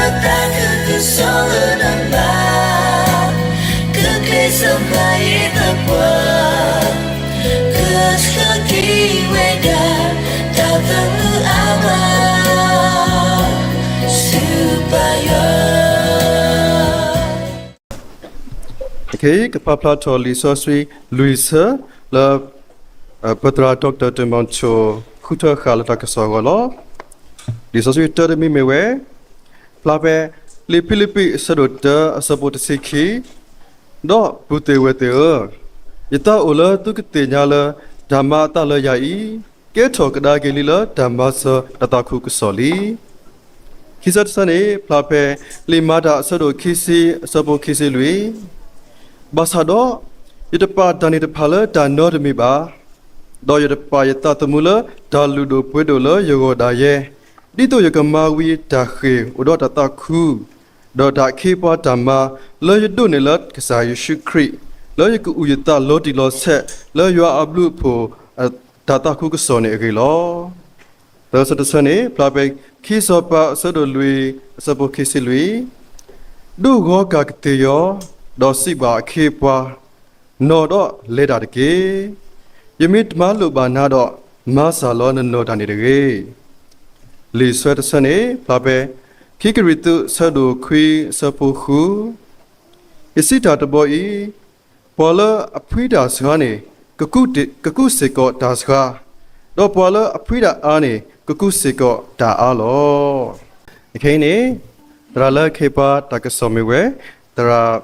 သးခုကစီၣ်လၢနဘၣ်, ကကျဲးစၢးမၤယသးပှၢ်, ကဆှၢက့ၤဝဲဒၣ် တၢ်သးမုာ်အါမး ဆူပယီၤ. ကဖးဖျါထီၣ်လံာ်စီဆှံလွံၢ်ဆၢလၢ ပသရၣ် Doctor တင်မောင်ချို ဃုထၢဃာ်လၢတၢ်ကစီၣ်အဂီၢ်လီၤ. လံာ်စီဆှံတၢတမံၤမ့ၢ်ဝဲ ဖျါဖဲ လံာ်ဖံလံးပံးအဆၢဒိၣ်တၢအဆၢဖိတဆံခံ, ဒီးပုၢ်သ့ၣ်ဝဲၢ်သ့ၣ်ဧၢ, ယသးအိၣ်လၢသုကသ့ၣ်ညါလၢ တၢ်မၤအသးလၢယၤအံၤ ကဲထီၣ်ကဒါက့ၤလံလၢတၢ်မၤစၢၤတၢ်သးခုကစီၣ်လံ. ခံဆၢတဆၢန့ၣ် ဖျါဖဲ လံာ်မၤတၢ်အဆၢဒိၣ်ခံဆံအဆၢဖိခံဆံလွံၢ်, ဘၣ်ဆၣ်ဒီး ယတပာ်တၢ်န့ၣ်တဖၣ်လၢတၢ်နီတမံၤဘၣ်, ဒီးယတပာ်ယသးသမူလၢတၢ်လုၢ်ဒိၣ်ပှ့ၤဒိၣ်လၢယဂီၢ်ဒၣ်ယဲ, ဒ်သိးယကမၤဝံၤတၢ်ဃ့ၢ်အိၣ်ဒီးတၢ်သးခု, ဒီးတၢ်ခ့ပှၤတၢ်မၤလၢယဒိးန့ၢ်လၢကစၢ်ယ့ၣ်ၡူးခရံာ်, လၢယကအုၣ်ယသးလီၤတံၢ်လီၤဆဲးလၢယွၤအဘျုးအဖှိၣ် တၢ်သးခုကစီၣ်န့ၣ်အဂ့ၢ်လီၤ. သၢဆၢတဆၢန့ၣ် ဖျါဖဲ ခံစီၤပၤအဆၢဒိၣ်လွံၢ်အဆၢဖိခံဆံလွံၢ်, ဒိးဂီၤကၢ်ကသ့ၣ်ယီၤ, ဒီးစံးဘၣ်အခ့အပှၤ, နီၢ်ဒီးလဲၤတၢ်တက့ၢ်. ယမ့ၢ်တမၤလိာ်ဘၣ်နၤဒီး, မၤစၢ်လီၤနနီၢ်တၢ်န့ၣ်တဂ့ၤ. လွံၢ်ဆၢတဆၢန့ၣ် ဖျါဖဲ ခံကရံၣ်သူးအဆၢဒိၣ်ခွံအဆၢဖိဃု, ယစံးတၢ်တဘီအံၤ, ပှၤလၢအဖှံတၢ်စှၤန့ၣ် ကကူးစ့ၢ်ကီးတၢ်စှၤ, ဒီးပှၤလၢအဖှံတၢ်အါန့ၣ် ကကူးစ့ၢ်ကီးတၢ်အါလီၤ. အခဲအံၤန့ၣ် သရၣ်လၢခ့ပှၤတၢ်ကစီၣ်မ့ၢ်ဝဲ သရၣ်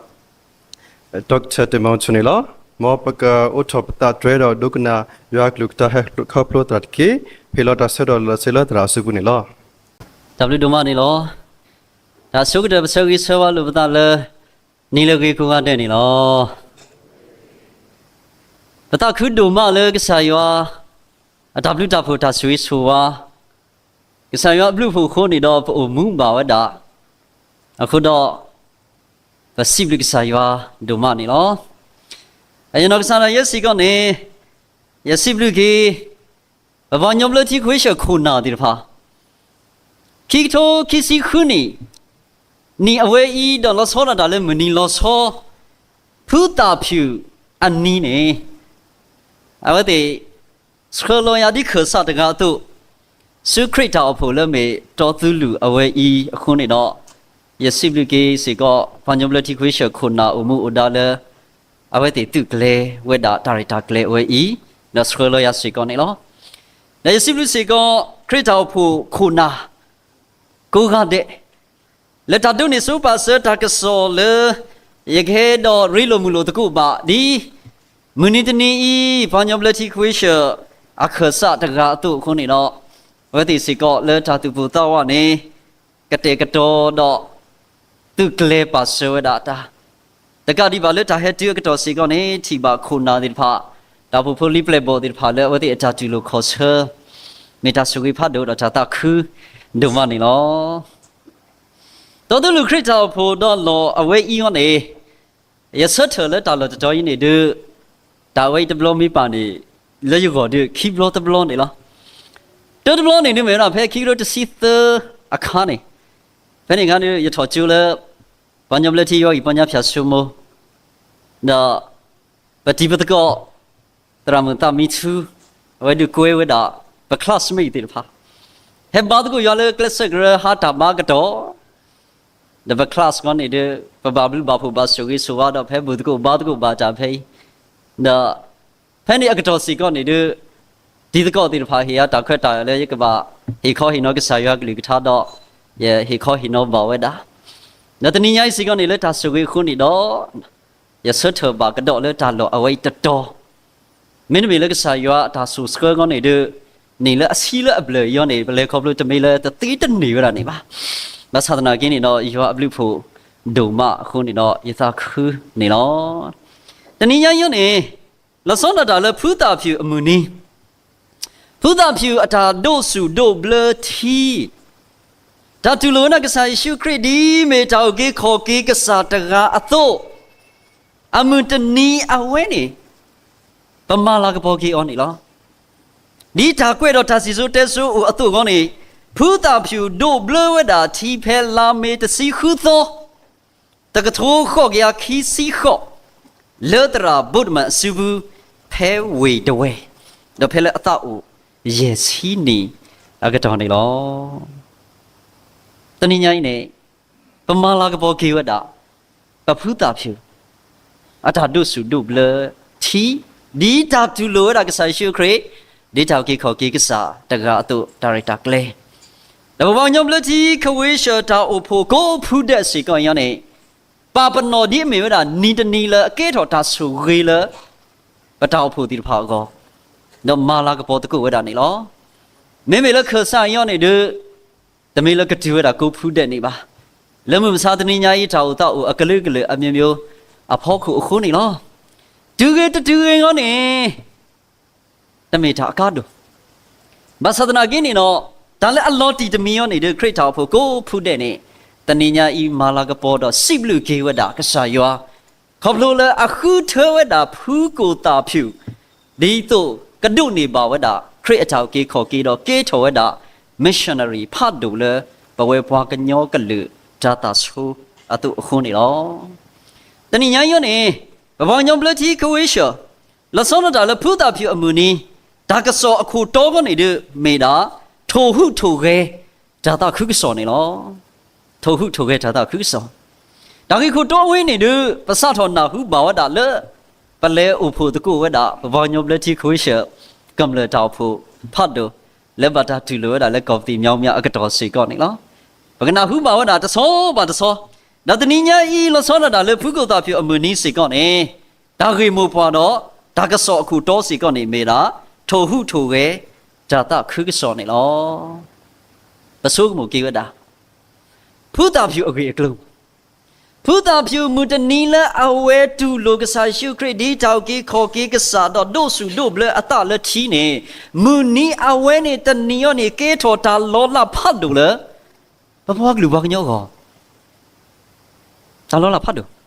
Doctor တင်မောင်ချို န့ၣ်လီၤ. မ်ပကအိးထီၣ်ပသးတြဲၤဒီးဒိကနၣ်ယွၤအကလုၢ်ကထါဟဲခီဖျိသရၣ်တက့ၢ်. ဟ့ၣ်လီၤတၢ်ဆၢကတီၢ်လီၤဆ့လၢသရၣ်အစုပူၤန့ၣ်လီၤ. တၢ်ဘျုးဒိၣ်မးန့ၣ်လီၤ. တၢ်ဆိကတၢၢ်ပဆၢဂ့ၤဆၢဝါလိာ်ပသးလၢ နံၤလၢအဂ့ၤကိးဂၤဒဲးန့ၣ်လီၤ. ပသးခုဒိၣ်မးလၢကစၢ်ယွၤ အတၢ်ဘျုးတၢ်ဖှိၣ်တၢ်ဆိၣ်ဂ့ၤဆိၣ်ဝါ, ကစၢ်ယွၤအဘျုးအဖှိၣ်အဃိန့ၣ်ဒီး ပအိၣ်မူဘၣ်ဝဲဒၣ်အဃိဒီး ပစံးဘျုးကစၢ်ယွၤဒိၣ်မးန့ၣ်လီၤ. အယနီၢ်ကစၢ်ဒၣ်ယဲစ့ၢ်ကီးန့ၣ် ယစံးဘျုးက့ၤ ပပှၤကညီဘျၢထံခဝ့ၡၢၣ်ခိၣ်နၢ်သ့ၣ်တဖၣ် ခံကထိခံဆံဃုနံၣ် နံၣ်အဝဲအံၤဒီးလီၤဆီဒၣ်တၢ်လၢမုၢ်နံၤလီၤဆီ ဖုသၣ်ဖၠူၣ်အနံၤန့ၣ် အဝဲသ့ၣ် ဆှၢလီၤယၤဒ်ခၢၣ်စးတဂၤအသိး ဆူခရံာ်တၢ်အိၣ်ဖှိၣ်လၢမ့ၢ်တီသူလုၢ်အဝဲအံၤအဃိန့ၣ်ဒီး ယစံးဘျုးက့ၤစ့ၢ်ကီး ပှၤကညီဘျၢထံခဝ့ၡၢၣ်ခိၣ်နၢ်အိၣ်မူအိၣ်ဒါလၢ အဝဲသ့ၣ်သုးကျဲၤဝဲဒၣ်တၢ်ရဲၣ်တၢ်ကျဲၤအဝဲအံၤ ဒီးဆှၢလီၤယၤစ့ၢ်ကီးန့ၣ်လီၤ. ဒီးယစံးဘျုးစ့ၢ်ကီး ခရံာ်တၢ်အိၣ်ဖှိၣ်ခိၣ်နၢ် ကိးဂၤဒဲး လၢတၢ်ဒိးန့ၢ်စိပာ်စၢၤတၢ်ကစီၣ်လၢ ယကဟဲဒီးရ့လိာ်မုာ်လိာ်သကိးဘၣ်ဒ် မုၢ်နံၤတနံၤအံၤ ပှၤကညီဘျၢထံခဝ့ၡၢၣ် အခၢၣ်စးတဂၤအသိးအဃိန့ၣ်ဒီး အဝဲသ့ၣ်စ့ၢ်ကီးလၢတၢ်သူၣ်ပိၢ်သးဝးန့ၣ် ကတဲာ်ကတီၤဒီး သုးကျဲၤပာ်စၢၤဝဲဒၣ်တၢ် တကးဒံးဘၣ်လၢတၢ်ဟဲတုၤအကတီၢ်စ့ၢ်ကီးန့ၣ် ထံၣ်ဘၣ်ခိၣ်နၢ်သ့ၣ်တဖၣ် တၢ်အိၣ်ဖှိၣ်ဖိလံၤပျဲၢ်ဘီၣ်သ့ၣ်တဖၣ်လၢအဝဲသ့ၣ်အတၢ်တူၢ်လိာ်ခီၣ်ဆၢ မ့ၢ်တၢ်ဆိၣ်ဂ့ၤဖးဒိၣ်ဒီးတၢ်သးခုဒိၣ်မးန့ၣ်လီၤ. တီသူလုၢ်ခရံာ်တၢ်အိၣ်ဖှိၣ်ဒီးလီၢ်အဝဲအံၤအံၤန့ၣ် ယဆၢထၢၣ်လၢတၢ်လီၢ်တတီၤအံၤန့ၣ်ဒုး တၢ်ဝဲအံၤတဘျီမ့ၢ်ပာ်န့ၣ် လၢယဂီၢ်ဒုး ခံဘျီတဘျီန့ၣ်လီၤ. တၢတဘျီန့ၣ်ဒုးမ့ၢ်ဝဲဒၣ်ဖဲခံကထိတဆံသၢအခါန့ၣ် ဖဲန့ၣ်အခါဒုး ယထီၣ်ကၠိလၢ ပှၤကညီဘျၢထံယွၤအံၤ ပှၤကညီဖၠၣ်စိမိၤ ဒီး ပတံၤပသကိး သရၣ်မုၣ်သးမံထူ အဝဲဒုးကွဲဝဲဒၣ် ပ classmate သ့ၣ်တဖၣ် ဟဲဘါသကိးယွၤလၢကျဲးစၢးကရၢဟါတၢ်ဘါကတီၢ် ဒီးပ class ခီန့ၣ်ဒုး ပဘၣ်ဘျုးဘၣ်ဖှိၣ်ဘၣ်ဆိၣ်ဂ့ၤဆိၣ်ဝါဒီး ဖဲဘူၣ်သကိးဘါသကိးဘၣ်တၢ်ဖဲအံၤ ဒီး ဖဲန့ၣ်အကတီၢ်စ့ၢ်ကီးန့ၣ်ဒုး တံၤသကိးသ့ၣ်တဖၣ်ဟ့ၣ်ယၤတၢ်ခွဲးတၢ်ယာ်လၢယကဘၣ်ဟ့ၣ်ခီဟ့ၣ်နီၤကစၢ်ယွၤကလုၢ်ကထါဒီး ယဟ့ၣ်ခီဟ့ၣ်နီၤဘၣ်ဝဲဒၣ် ဒီးတနံၤညါအံၤစ့ၢ်ကီးန့ၣ် လၢတၢ်ဆိၣ်ဂ့ၤအဃိန့ၣ်ဒီး ယဆၢထၢၣ်ဘၣ်ကဒီးလၢတၢ်လီၢ်အဝဲအံၤတတီၤ မ့တမ့ၢ်လၢကစၢ်ယွၤအတၢ်စိာ်ဆှၢအဂီၢ်န့ၣ်ဒုး န့ၣ်လၢအဆံလၢအဘျၢၣ်အံၤန့ၣ် ပလဲၤခီဖျိတမ့ၢ်လၢတသ့တန့ၢ်ဝဲဒၣ်န့ၣ်ဘၣ်. ဘၣ်ဆၣ်သနာ်က့န့ၣ်ဒီး ယွၤအဘျုးအဖှိၣ်ဒိၣ်မးအဃိန့ၣ်ဒီး ယသးခုန့ၣ်လီၤ. တနံၤညါအံၤန့ၣ် လီၤဆီဒၣ်တၢ်လၢဖုသၣ်ဖၠူၣ်အမုၢ်နံၤ ဖုသၣ်ဖၠူၣ်အတၢ်ဒိးဆူၣ်ဒိးဘျၢထံ တၢ်တူၢ်လိာ်ဝဲဒၣ်ကစၢ်ယ့ၣ်ၡူးခရံာ်ဒ်မ့ၢ်တၢ်အုၣ်က့ၤခီၣ်က့ၤကစၢ်တဂၤအသိး အမုၢ်တနံၤအဝဲန့ၣ် ပမၤလၤကပီၤက့ၤအီၤန့ၣ်လီၤ. ဒ်တၢ်ကွဲးဒီးတၢ်စံၣ်စိၤတဲစိၤအိၣ်အသိးအဂီၢ်န့ၣ် ဖုသၣ်ဖၠူၣ်ဒိးဘျၢဝဲဒၣ်ထံဖဲလါမ့ၤတဆံဃုသီ, တကထိဃိးကယၤခံဆံဃိး, လၢသရၣ်ဘိးတမၢၣ်အစုပူၤ ဖဲဝ့ၢ်ဒဝဲၢ်, ဒီးဖဲလၢအသးအိၣ်ယဲၢ်ဆံနံၣ်အကတီၢ်န့ၣ်လီၤ. တနံၤညါအံၤန့ၣ် ပမၤလၤကပီၤက့ၤဝဲဒၣ် ပဖုသၣ်ဖၠူၣ် အတၢ်ဒိးဆူၣ်ဒိးဘျၢထံ, ဒ်တၢ်တူၢ်လိာ်ဝဲဒၣ်ကစၢ်ယ့ၣ်ၡူးခရံာ်, ဒ်တၢ်အုၣ်က့ၤခီၣ်က့ၤကစၢ်တဂၤအသိးတၢ်ရဲၣ်တၢ်ကျဲၤ, ဒီးပပှၤကညီဘျၢထံခဝ့ၡၢၣ်တၢ်အိၣ်ဖှိၣ်ကိးဖုဒဲးစ့ၢ်ကီးအံၤန့ၣ် ပာ်ပနီၣ်ဒ်အမ့ၢ်ဝဲဒၣ်နံၤတနံၤလၢအကဲထီၣ်တၢ်ဆိၣ်ဂ့ၤလၢ ပတၢ်အိၣ်ဖှိၣ်သ့ၣ်တဖၣ်အဂီၢ်, ဒီးမၤလၤကပီၤသကိးဝဲဒၣ်န့ၣ်လီၤ. မ့မ့ၢ်လၢခၢၣ်စးအံၤအံၤန့ၣ်ဒီး တမ့ၢ်လၢကတုၤဝဲဒၣ်ကိးဖုဒဲးန့ၣ်ဘၣ်. လၢမုၢ်မဆါတနံၤညါအံၤ တၢ်အိၣ်သးအိၣ်အကလုာ်ကလုာ်အမျိုးမျိုး အဖီခိၣ်အဃိန့ၣ်လီၤ. တုၤဂ့ၤတတုၤဂ့ၤအံၤန့ၣ် တမ့ၢ်တၢ်အကါဒိၣ်, ဘၣ်ဆၣ်သနာ်က့န့ၣ်ဒီး တၢ်လၢအလီၤတံၢ်တမံၤအံၤန့ၣ်ဒီး ခရံာ်တၢ်အိၣ်ဖှိၣ်ကိးဖုဒဲးန့ၣ် တနံၤညါအံၤမၤလၤကပီၤဒီးစံးဘျုးက့ၤဝဲဒၣ်ကစၢ်ယွၤ ခီဖျိလၢအဃုထၢဝဲဒၣ်ဖုကိၣ်သၣ်ဖၠူၣ် ဒ်သိးကဒိးန့ၢ်ဘၣ်ဝဲဒၣ် ခရံာ်အတၢ်အုၣ်က့ၤခီၣ်က့ၤဒီးကဲထီၣ်ဝဲဒၣ် missionary ဖးဒိၣ်လၢ ပဝဲပှၤကညီကလုာ်တၢ်သးဆိအသိးအဃိန့ၣ်လီၤ. တနံၤညါအံၤန့ၣ် ပပှၤကညီဘျၢထံခဝ့ၡၢၣ် လီၤဆီဒၣ်တၢ်လၢဖုသၣ်ဖၠူၣ်အမုၢ်နံၤ တၢ်ကစီၣ်အခိၣ်တီအဂီၢ်န့ၣ်ဒီး မ့ၢ်ဒၣ် ထိၣ်ဟူးထိၣ်ဂဲၤ တၢ်သးခုကစီၣ်န့ၣ်လီၤ. ထိၣ်ဟူးထိၣ်ဂဲၤတၢ်သးခုကစီၣ်, တၢ်ဂ့ၢ်ခိၣ်တီအဝဲန့ၣ်ဒီး ပစးထီၣ်နၢ်ဟူဘၣ်ဝဲဒၣ်လၢ ပလဲၤအိၣ်ဖှိၣ်သကိးဝဲဒၣ် ပပှၤကညီဘျၢထံခဝ့ၡၢၣ် ကမျၢၢ်တၢ်အိၣ်ဖှိၣ်ဖးဒိၣ် လၢဘၣ်တၢ်တူၢ်လိာ်ဝဲဒၣ်လၢကီၢ်ပသံၣ်မၠီမၠီအကတီၢ်စ့ၢ်ကီးန့ၣ်လီၤ. ပကနၢ်ဟူဘၣ်ဝဲဒၣ်တဆီဘၣ်တဆီ, ဒီးတနံၤညါအံၤ လီၤဆီဒၣ်တၢ်လၢဖုကိၣ်သၣ်ဖၠူၣ်အမုၢ်နံၤစ့ၢ်ကီးန့ၣ် တၢ်ဂ့ၢ်မိၢ်ပှၢ်ဒီး တၢ်ကစီၣ်အခိၣ်တီစ့ၢ်ကီးန့ၣ် မ့ၢ်ဒၣ် ထိၣ်ဟူးထိၣ်ဂဲၤ တၢ်သးခုကစီၣ်န့ၣ်လီၤ. ပဆိကမိၣ်က့ၤဝဲဒၣ် ဖုသၣ်ဖၠူၣ်အဂ့ၢ်အကျိၤ, ဖုသၣ်ဖၠူၣ်မုၢ်တနံၤလၢအဝဲတူၢ်လိာ်ကစၢ်ယ့ၣ်ၡူးခရံာ် ဒ်တၢ်အုၣ်က့ၤခီၣ်က့ၤကစၢ်ဒီးဒိးဆူၣ်ဒိးဘျၢအသးလၢထံန့ၣ်, မုၢ်နံၤအဝဲန့ၣ်တနံၤအံၤန့ၣ် ကဲထီၣ်တၢ်လီၤလးဖးဒိၣ်လၢ ပပှၤကလုာ်ပှၤကညီအဂီၢ်, တၢ်လီၤလးဖးဒိၣ်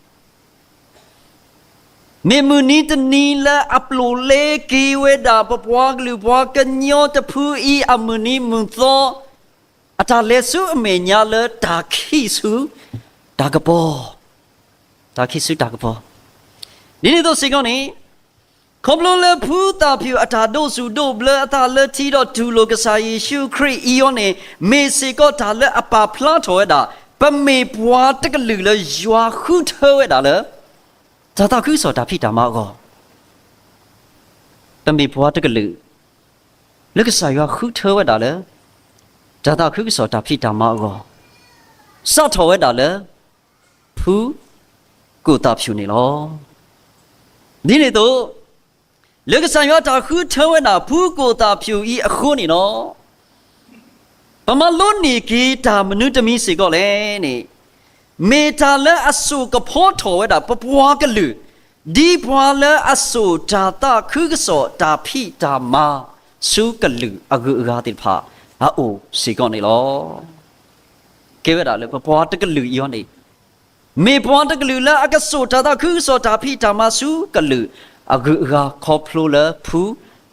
မ့ၢ်မုၢ်နံၤတနံၤလၢအပျိာ်လဲက့ၤဝဲဒၣ် ပပှၤကလုာ်ပှၤကညီတဖုအံၤအမုၢ်နံၤမုၢ်သီ အတၢ်လဲၤဆူအမဲာ်ညါလၢတၢ်ခံးဆူတၢ်ကပီၤ, တၢ်ခံးဆူတၢ်ကပီၤ. ဒ်န့ၣ်အသိးစ့ၢ်ကီးန့ၣ် ခီဖျိလၢဖုသၣ်ဖၠူၣ်အတၢ်ဒိးဆူၣ်ဒိးဘျၢအသးလၢထံဒီးတူၢ်လိာ်ကစၢ်ယ့ၣ်ၡူးခရံာ်အံၤအံၤန့ၣ် မ့ၢ်စ့ၢ်ကီးတၢ်လၢအပာ်ဖျါထီၣ်ဝဲဒၣ် ပမ့ၢ်ပှၤတကလုာ်လၢယွၤဃုထၢဝဲဒၣ်လၢ တၢ်သးခုကစီၣ်တၢ်ဖံးတၢ်မၤအဂီၢ်, ပမ့ၢ်ပှၤတကလုာ် လၢကစၢ်ယွၤဃုထၢဝဲဒၣ်လၢ တၢ်သးခုကစီၣ်တၢ်ဖံးတၢ်မၤအဂီၢ်, စးထီၣ်ဝဲဒၣ်လၢ ဖုကိၣ်သၣ်ဖၠူၣ်န့ၣ်လီၤ. ဒ်န့ၣ်အသိး လၢကစၢ်ယွၤတၢ်ဃုထၢဝဲဒၣ်ဖုကိၣ်သၣ်ဖၠူၣ်အံၤအဃိန့ၣ်လီၤ. ပမၤလိန့ၢ်က့ၤတၢ်မနုၤတမံၤစ့ၢ်ကီးလဲၣ်န့ၣ်, မ့ၢ်တၢ်လၢအစိာ်ကဖီထီၣ်ဝဲဒၣ်ပပှၤကလုာ် ဒ်ပှၤလၢအစိာ်တၢ်သးခုကစီၣ်တၢ်ဖံးတၢ်မၤ ဆူကလုာ်အဂုၤအဂၤသ့ၣ်တဖၣ် အအိၣ်စ့ၢ်ကီးန့ၣ်လီၤ. ကဲဝဲဒၣ်လၢပပှၤတကလုာ်အံၤန့ၣ် မ့ၢ်ပှၤတကလုာ်လၢအကစိာ်တၢ်သးခုကစီၣ်တၢ်ဖံးတၢ်မၤဆူကလုာ်အဂုၤအဂၤ ခီဖျိလၢဖု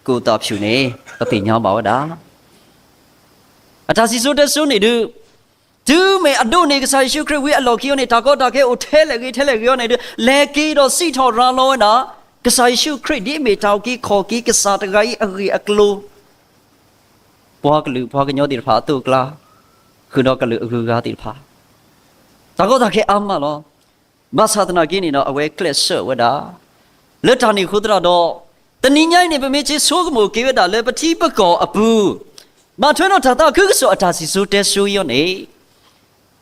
ကိၣ်သၣ်ဖၠူၣ်န့ၣ် ပသ့ၣ်ညါဘၣ်ဝဲဒၣ် အတၢ်စံၣ်စိၤတဲစိၤန့ၣ်ဒုး တုၤမ့ၢ်အဒိးန့ၢ်ကစၢ်ယ့ၣ်ၡူးခရံာ်ဝံၤအလီၢ်ခံအံၤန့ၣ် တၢ်ကီတၢ်ခဲအိၣ်ထဲလဲၣ်ဂ့ၤထဲလဲၣ်ဂ့ၤအံၤန့ၣ်ဒုး လဲၤက့ၤဒီးစံးထီၣ်ရၤလီၤဝဲဒၣ် ကစၢ်ယ့ၣ်ၡူးခရံာ်ဒ်အမ့ၢ်တၢ်အုၣ်က့ၤခီၣ်က့ၤကစၢ်တဂၤအံၤအဂ့ၢ်အကျိၤ ပှၤကလုာ်ပှၤကညီသ့ၣ်တဖၣ်အသိးအကျါ ဃုာ်ဒီးကလုာ်အဂုၤအဂၤသ့ၣ်တဖၣ် တၢ်ကီတၢ်ခဲအါမးလီၤ. ဘၣ်ဆၣ်သနာ်က့န့ၣ်ဒီး အဝဲကျဲးစၢးဝဲဒၣ် လၢတၢ်န့ၣ်အဃိသတးဒီး တနံၤညါအံၤန့ၣ် ပမ့ၢ်က့ၤဆိကမိၣ်က့ၤဝဲဒၣ်လၢပထံပကီၢ်အပူၤ ဘၣ်ထွဲဒီးတၢ်သးခုကစီၣ်အတၢ်စံၣ်စိၤတဲစိၤအံၤန့ၣ်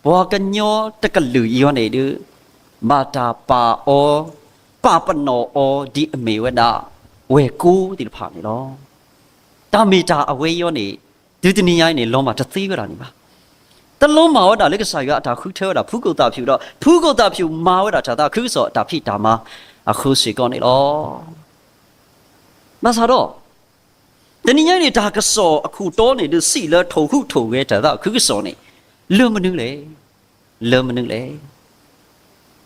ပှၤကညီတကလုာ်အံၤန့ၣ်ဒုး ဘၣ်တၢ်ပာ်အီၤ ပာ်ပနီၣ်အီၤဒ်အမ့ၢ်ဝဲဒၣ် ဝဲၢ်ကိသ့ၣ်တဖၣ်န့ၣ်လီၤ. တၢ်မ့ၢ်တၢ်အဝဲအံၤန့ၣ် တုၤတနံၤညါအံၤန့ၣ် လီၤမၢ်တသ့ဝဲဒၣ်န့ၣ်ဘၣ်. တလီၤမၢ်ဝဲဒၣ်လၢကစၢ်ယွၤအတၢ်ဃုထၢဝဲဒၣ်ဖုကိၣ်သၣ်ဖၠူၣ်ဒီး ဖုကိၣ်သၣ်ဖၠူၣ်မၤဝဲဒၣ်တၢ်သးခုကစီၣ်အတၢ်ဖံးတၢ်မၤအဃိစ့ၢ်ကီးန့ၣ်လီၤ. ဘၣ်ဆၣ်ဒီး တနံၤညါအံၤန့ၣ် တၢ်ကစီၣ်အခိၣ်တီန့ၣ်ဒုးစံးလၢထိၣ်ဟူးထိၣ်ဂဲၤတၢ်သးခုကစီၣ်န့ၣ် လၢမနုၤလဲၣ်, လၢမနုၤလဲၣ်.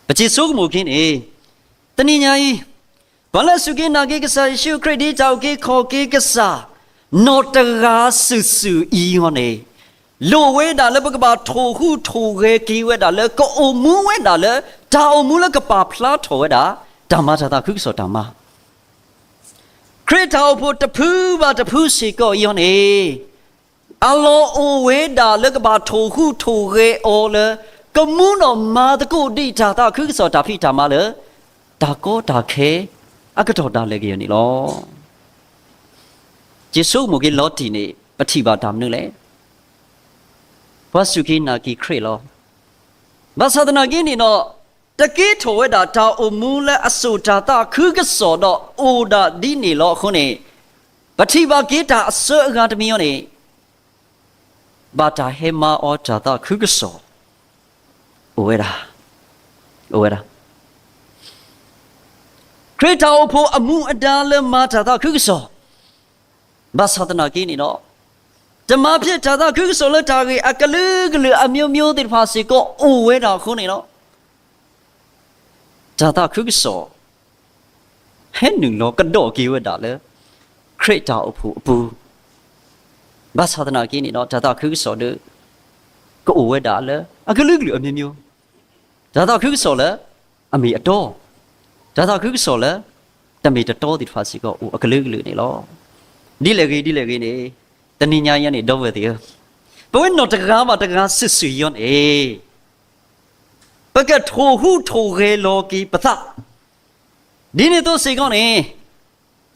ပက့ၤဆိကမိၣ်က့ၤန့ၣ် တနံၤညါအံၤ ပှၤလၢအစူၢ်က့ၤနာ်က့ၤကစၢ်ယ့ၣ်ၡူးခရံာ်ဒ်တၢ်အုၣ်က့ၤခီၣ်က့ၤကစၢ် နီၢ်တဂၤစုာ်စုာ်အံၤအံၤန့ၣ် လိၣ်ဝဲဒၣ်လၢပကဘၣ်ထိၣ်ဟူးထိၣ်ဂဲၤက့ၤဝဲဒၣ်လၢ ကအိၣ်မူဝဲဒၣ်လၢ တၢ်အိၣ်မူလၢကပာ်ဖျါထီၣ်ဝဲဒၣ် တၢ်မၤတၢ်သးခုကစီၣ်တၢ်မၤ ခရံာ်တၢ်အိၣ်ဖှိၣ်တဖုဘၣ်တဖုစ့ၢ်ကီးအံၤန့ၣ် အလီၢ်အိၣ်ဝဲဒၣ်လၢကဘၣ်ထိၣ်ဟူးထိၣ်ဂဲၤအီၤလၢ ကမူနီၣ်မၤသကိးဒံးတၢ်သးခုကစီၣ်တၢ်ဖံးတၢ်မၤလၢ တၢ်ကီတၢ်ခဲအကတီၢ်ဒၣ်လဲာ်ကယီန့ၣ်လီၤ. ယဆိကမိၣ်က့ၤလီၤတံၢ်န့ၣ် ပထံၣ်ဘၣ်တၢ်မနုၤလဲၣ်. ပှၤစူၢ်က့ၤနာ်က့ၤခရံာ်လီၤ. ဘၣ်ဆၣ်သနာ်က့န့ၣ်ဒီး တက့ၤထီၣ်ဝဲဒၣ်တၢ်အိၣ်မူလၢအစိာ်တၢ်သးခုကစီၣ်ဒီးအိၣ်ဒၣ်ဒ်န့ၣ်လီၤအဃိန့ၣ်, ပထံၣ်ဘၣ်က့ၤတၢ်အစၢအဂၤတမံၤအံၤန့ၣ် ဘၣ်တၢ်ဟဲမၤအီၤတၢ်သးခုကစီၣ် အိၣ်ဝဲဒၣ်, အိၣ်ဝဲဒၣ်. ခရံာ်တၢ်အိၣ်ဖှိၣ်အမူအဒါလၢမၤတၢ်သးခုကစီၣ်, ဘၣ်ဆၣ်သနာ်က့န့ၣ်ဒီး တမၤဖျဲးတၢ်သးခုကစီၣ်လၢတၢ်ဂ့ၢ်အကလုာ်ကလုာ်အမျိုးမျိုးသ့ၣ်တဖၣ်စ့ၢ်ကီးအိၣ်ဝဲဒၣ်အဃိန့ၣ်ဒီး တၢ်သးခုကစီၣ် ဟဲနုာ်လီၤကဒီးက့ၤဝဲဒၣ်လၢ ခရံာ်တၢ်အိၣ်ဖှိၣ်အပူၤ, ဘၣ်ဆၣ်သနာ်က့န့ၣ်ဒီး တၢ်သးခုကစီၣ်ဒီး ကအိၣ်ဝဲဒၣ်လၢအကလုာ်ကလုာ်အမျိုးမျိုး, တၢ်သးခုကစီၣ်လၢအမ့ၢ်အတီ, တၢ်သးခုကစီၣ်လၢတမ့ၢ်တတီသ့ၣ်တဖၣ်စ့ၢ်ကီးအိၣ်အကလုာ်ကလုာ်န့ၣ်လီၤ. ဒ်လဲၣ်ဂ့ၤ ဒ်လဲၣ်ဂ့ၤန့ၣ်, တနံၤညါအံၤန့ၣ် ဒီပုၢ်ဝဲၢ်သ့ၣ်ဧၢ, ပဝဲနီၢ်တဂၤဘၣ်တဂၤစုာ်စုာ်အံၤန့ၣ် ပကထိၣ်ဟူးထိၣ်ဂဲၤလီၤက့ၤပသး, ဒ်န့ၣ်အသိးစ့ၢ်ကီးန့ၣ်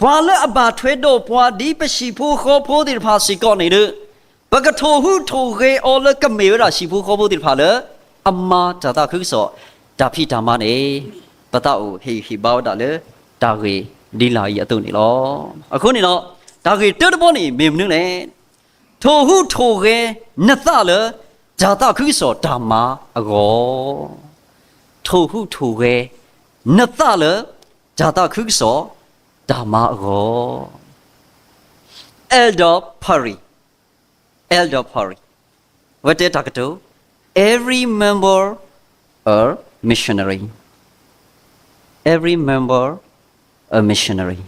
ပှၤလၢအဘၣ်ထွဲဒီးပှၤဒ်ပဟံၣ်ဖိဃီဖိသ့ၣ်တဖၣ်စ့ၢ်ကီးန့ၣ်ဒီး ပကထိၣ်ဟူးထိၣ်ဂဲၤအီၤလၢကမ့ၢ်ဝဲဒၣ်ဟံၣ်ဖိဃီဖိသ့ၣ်တဖၣ်လၢ အမၤတၢ်သးခုကစီၣ် တၢ်ဖံးတၢ်မၤန့ၣ် ပသးအိၣ်ဟ့ၣ်ဂံၢ်ဟ့ၣ်ဘါဝဲဒၣ်လၢ တၢ်ဂ့ၢ်ဒ်လာ်အံၤအသိးန့ၣ်လီၤ. အဃိန့ၣ်ဒီး တၢ်ဂ့ၢ်တၢတဘီန့ၣ်မ့ၢ်မနုၤလဲၣ်. ထိၣ်ဟူးထိၣ်ဂဲၤနသးလၢ တၢ်သးခုကစီၣ်တၢ်မၤအဂီၢ်, ထိၣ်ဟူးထိၣ်ဂဲၤနသးလၢ တၢ်သးခုကစီၣ်တၢ်မၤအဂီၢ်. Elder Perry, Elder Perry အဝဲတဲတၢ်ကတိၤ, Every member a missionary, every member a missionary.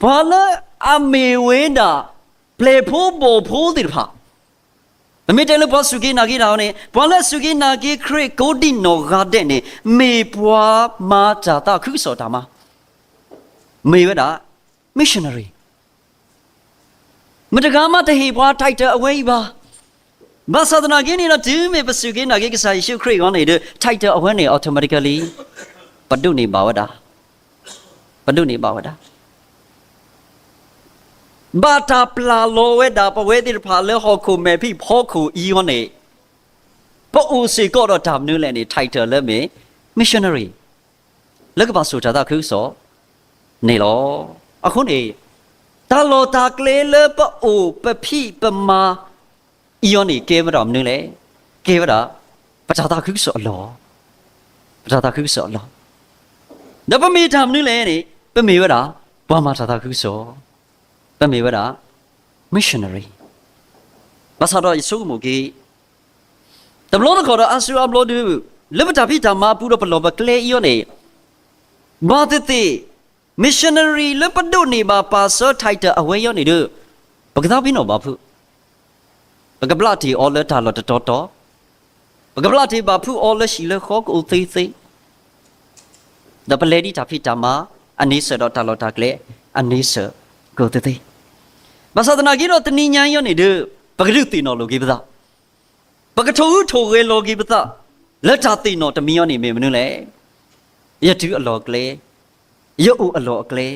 ပှၤလၢအမ့ၢ်ဝဲဒၣ် ပျဲၢ်ဖိဘီၣ်ဖိသ့ၣ်တဖၣ်, ပမ့ၢ်တဲလၢပှၤစူၢ်က့ၤနာ်က့ၤတၢ်အံၤန့ၣ် ပှၤလၢအစူၢ်က့ၤနာ်က့ၤခရံာ်ကိးဒံၣ်နီၢ်ဂၤဒဲးန့ၣ် မ့ၢ်ပှၤမၤတၢ်သးခုကစီၣ်တၢ်မၤ, မ့ၢ်ဝဲဒၣ် missionary. မတၤတဂၤမးတဟ့ၣ်ပှၤ title အဝဲအံၤဘၣ်. ဘၣ်ဆၣ်သနာ်က့န့ၣ်ဒီး တုၤမ့ၢ်ပစူၢ်က့ၤနာ်က့ၤကစၢ်ယ့ၣ်ၡူးခရံာ်အဂီၢ်န့ၣ်ဒီး title အဝဲန့ၣ် automatically ပဒိးန့ၢ်ဘၣ်ဝဲဒၣ်, ပဒိးန့ၢ်ဘၣ်ဝဲဒၣ် ဘၣ်တၢ်ပျၢ်လီၤဝဲဒၣ်ပဝဲသ့ၣ်တဖၣ်လၢဟီၣ်ခိၣ်မဲာ်ဖံးဖီခိၣ်အံၤအဂီၢ်န့ၣ်, ပအိၣ်စ့ၢ်ကီးဒီးတၢ်မနုၤလဲၣ်န့ၣ် title လၢမ့ၢ် missionary လၢကဘၣ်စိာ်တၢ်သးခုကစီၣ်န့ၣ်လီၤ. အဃိန့ၣ် တၢ်လီၢ်တၢ်ကျဲလၢပအိၣ်ပဖံးပမၤအံၤအဂီၢ်န့ၣ် ကဲဝဲဒၣ်မနုၤလဲၣ်, ကဲဝဲဒၣ် ပတၢ်သးခုကစီၣ်အလီၢ်, ပတၢ်သးခုကစီၣ်အလီၢ်, ဒီးပမ့ၢ်တၢ်မနုၤလဲၣ်န့ၣ် ပမ့ၢ်ဝဲဒၣ် ပှၤမၤတၢ်သးခုကစီၣ်, ပမ့ၢ်ဝဲဒၣ် missionary. ဘၣ်ဆၣ်ဒီးယဆိကမိၣ်က့ၤ တဘျီတခီၣ်ဒီးအါစုအါဘျီဒုး လၢပတၢ်ဖံးတၢ်မၤအပူၤဒီးပလီၢ်ပကျဲအံၤအဂီၢ်န့ၣ် ဘၣ်သ့ၣ်သ့ၣ် missionary လၢပဒိးန့ၢ်ဘၣ်ပာ်စၢၤ title အဝဲအံၤအဂီၢ်န့ၣ်ဒီး ပကသးပ့ၤနီၣ်ဘၣ်ဖုး, ပကဘျးတ့ၢ်အီၤလၢတၢ်လီၢ်တတီၤတီၤ, ပကဘျးတ့ၢ်ဘၣ်ဖုးအီၤလၢဟံၣ်လၢဃီကအိၣ်သ့သ့, ဒီးပလဲၤဒ်တၢ်ဖံးတၢ်မၤအန့ဆၢၣ်ဒီးတၢ်လီၢ်တၢ်ကျဲအန့ဆၢၣ်ကအိၣ်သ့သ့, ဘၣ်ဆၣ်သနာ်က့ဒီးတနံၤညါအံၤအဂီၢ်န့ၣ်ဒီး ပကဒုးသ့ၣ်နီၣ်လိာ်က့ၤပသး, ပကထိၣ်ဟူးထိၣ်ဂဲၤလီၤက့ၤပသး လၢတၢ်သ့ၣ်နီၣ်တမံၤအံၤန့ၣ်မ့ၢ်မနုၤလဲၣ်. ယတုၤအလီၢ်အကျဲ, ယအိၣ်အလီၢ်အကျဲ,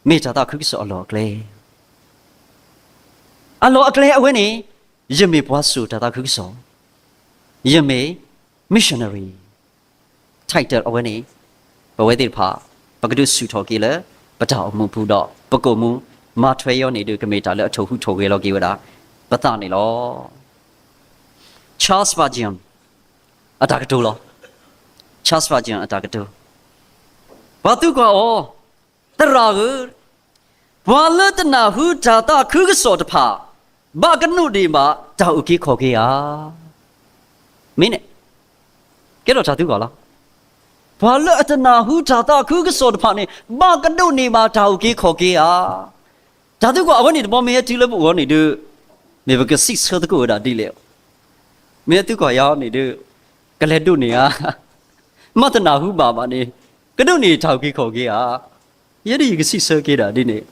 မ့ၢ်တၢ်သးခုကစီၣ်အလီၢ်အကျဲ, အလီၢ်အကျဲအဝဲန့ၣ် ယမ့ၢ်ပှၤစိာ်တၢ်သးခုကစီၣ်, ယမ့ၢ် missionary, title အဝဲန့ၣ် ပဝဲသ့ၣ်တဖၣ် ပကဒုးဆူၣ်ထီၣ်က့ၤလၢ ပတၢ်အိၣ်မူပူၤဒီး ပကိာ်မူ မၤထွဲအံၤန့ၣ်ဒီး ကမ့ၢ်တၢ်လၢအထိၣ်ဟူးထိၣ်ဂဲၤလီၤက့ၤဝဲဒၣ် ပသးန့ၣ်လီၤ. Charles Spurgeon အတၢ်ကတိၤလီၤ. Charles Spurgeon အတၢ်ကတိၤ, ပှၤသံကွၢ်အီၤ, သရၣ်ဧၢ, ပှၤလၢတနၢ်ဟူတၢ်သးခုကစီၣ်တဖၣ် ဘၣ်ကဒိးန့ၢ်ဘၣ်တၢ်အုၣ်က့ၤခီၣ်က့ၤဧါ. မ့ၢ်န့ၣ် ကဲထီၣ်တၢ်သံကွၢ်လီၤ. ပှၤလၢအတနၢ်ဟူတၢ်သးခုကစီၣ်တဖၣ်န့ၣ် ဘၣ်ကဒိးန့ၢ်ဘၣ်တၢ်အုၣ်က့ၤခီၣ်က့ၤဧါ. တၢ်သံကွၢ်အဝဲန့ၣ်တဘီမ့ၢ်ဟဲတုၤလၢပဂီၢ်န့ၣ်ဒီး မ့ၢ်ပကစံးဆၢသကိးဝဲဒၣ်ဒ်လဲၣ်. မ့ၢ်သုကွၢ်ယၤန့ၣ်ဒီး ကလဲၤဒိးန့ၢ်ဧါ, မ့ၢ်တနၢ်ဟူဘၣ်ဘၣ်န့ၣ် ကဒိးန့ၢ်တၢ်အုၣ်က့ၤခီၣ်က့ၤဧါ. ယဲဒၣ်ယကစံးဆၢက့ၤဒၣ်ဒ်န့ၣ်,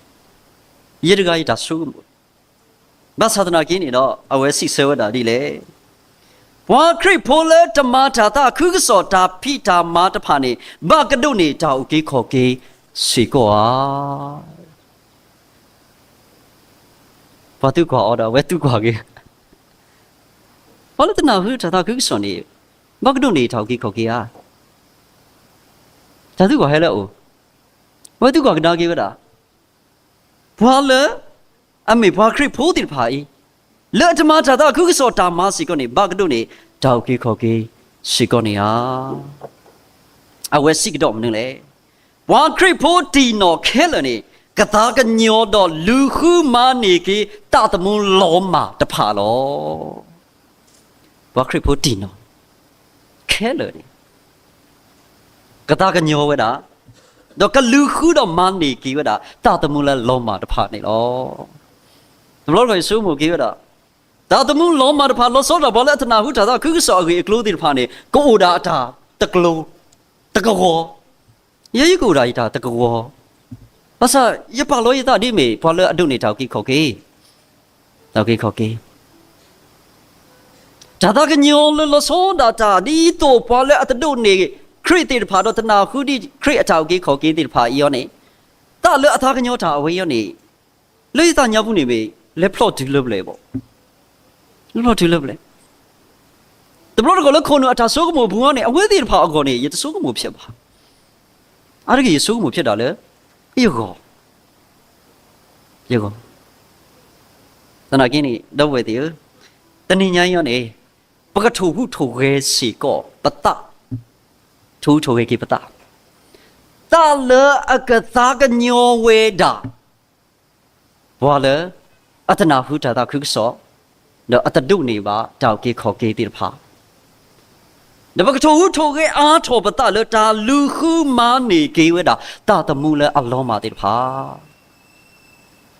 ယဲတဂၤယတၢ်ဆိကမိၣ်, ဘၣ်ဆၣ်သနာ်က့န့ၣ်ဒီး အဝဲစံးဆၢဝဲဒၣ်ဒ်လဲၣ်. ပှၤခရံာ်ဖိလၢတမၤတၢ်သးခုကစီၣ်တၢ်ဖံးတၢ်မၤတဖၣ်န့ၣ် ဘၣ်ကဒိးန့ၢ်တၢ်အုၣ်က့ၤခီၣ်က့ၤစ့ၢ်ကီးဧါ. ပှၤသုကွၢ်အီၤဒီး အဝဲသုကွၢ်က့ၤ, ပှၤလၢတနၢ်ဟူတၢ်သးခုကစီၣ်န့ၣ် ဘၣ်ကဒိးန့ၢ်တၢ်အုၣ်က့ၤခီၣ်က့ၤဧါ. တၢ်သုကွၢ်ဟဲလၢအအိၣ်, အဝဲသုကွၢ်ကဒါက့ၤဝဲဒၣ် ပှၤလၢအမ့ၢ်ပှၤခရံာ်ဖိသ့ၣ်တဖၣ်အံၤ, လၢအတမၤတၢ်သးခုကစီၣ်တၢ်မၤစ့ၢ်ကီးန့ၣ် ဘၣ်ကဒိးန့ၢ်တၢ်အုၣ်က့ၤခီၣ်က့ၤစ့ၢ်ကီးန့ၣ်ဧါ. အဝဲစံးကဒီးမနုၤလဲၣ်. ပှၤခရံာ်ဖိတံၢ်နီၣ်ခဲလၢာ်န့ၣ် ကသးကညီၤဒီးလူၤဃုမၤန့ၢ်က့ၤတၢ်သမူလီၤမၢ်တဖၣ်လီၤ. ပှၤခရံာ်ဖိတံၢ်နီၣ်ခဲလၢာ်န့ၣ် ကသးကညီၤဝဲဒၣ်, ဒီးကလူၤဃုဒီးမၤန့ၢ်က့ၤဝဲဒၣ် တၢ်သမူလၢလီၤမၢ်တဖၣ်န့ၣ်လီၤ. တဘျီတခီၣ်ယဆိကမိၣ်က့ၤဝဲဒၣ်, တၢ်သမူလီၤမၢ်တဖၣ် လီၤဆီဒၣ်တၢ် ပှၤလၢအတနၢ်ဟူတၢ်သးခုကစီၣ်အဂ့ၢ်အကျိၤသ့ၣ်တဖၣ်န့ၣ် ကအိၣ်ဒၣ်အတၢ်တကျိၤ, တကဝီၤ, ယဲယကအိၣ်ဒၣ်ယတၢ်တကဝီၤ, ဘၣ်ဆၣ်ယပာ်လီၤယသးဒ်မ့ၢ်ပှၤလၢအဒိးန့ၢ်တၢ်အုၣ်က့ၤခီၣ်က့ၤ, တၢ်အုၣ်က့ၤခီၣ်က့ၤ တၢ်သးကညီၤလၢလီၤဆီဒၣ်တၢ် ဒ်သိးပှၤလၢအတဒိးန့ၢ်ခရံာ်သ့ၣ်တဖၣ် ဒီးတနၢ်ဟူဒံးခရံာ်အတၢ်အုၣ်က့ၤခီၣ်က့ၤသ့ၣ်တဖၣ်အံၤအီၤန့ၣ်, သးလၢအသးကညီၤတၢ်အဝဲအံၤအီၤန့ၣ်, လၢယသးညါပူၤန့ၣ်မ့ၢ် လဲၤဖျီၣ်တုၤလၢပျၢၤဘၣ်, လဲၤဖျီၣ်တုၤလၢပျၢၤ, တဘျီတခီၣ်လၢခိၣ်နူာ်အတၢ်ဆိကမိၣ်ပူၤအံၤန့ၣ် အဝဲသ့ၣ်တဖၣ်အဂီၢ်န့ၣ် ယတဆိကမိၣ်ဖျဲးဘၣ်, အါတက့ၢ်ယဆိကမိၣ်ဖျဲးဒၣ်လၢ ယဂီၢ် ယဂီၢ်, သနာ်က့န့ၣ် ဒီပုၢ်ဝဲၢ်သ့ၣ်ဧၢ, တနံၤညါအံၤအီၤန့ၣ်, ပကထိၣ်ဟူးထိၣ်ဂဲၤစ့ၢ်ကီးပသး, ထိၣ်ဟူးထိၣ်ဂဲၤက့ၤပသး, သးလၢအကသးကညီၤဝဲဒၣ် ပှၤလၢအတနၢ်ဟူတၢ်သးခုကစီၣ်, ဒီးအတဒိးန့ၢ်ဘၣ်တၢ်အုၣ်က့ၤခီၣ်က့ၤသ့ၣ်တဖၣ် ဒီးပကထိၣ်ဟူးထိၣ်ဂဲၤအါထီၣ်ပသးလၢတၢ်လူၤဃုမၤန့ၢ်က့ၤဝဲဒၣ် တၢ်သမူလၢအလီၤမၢ်သ့ၣ်တဖၣ်,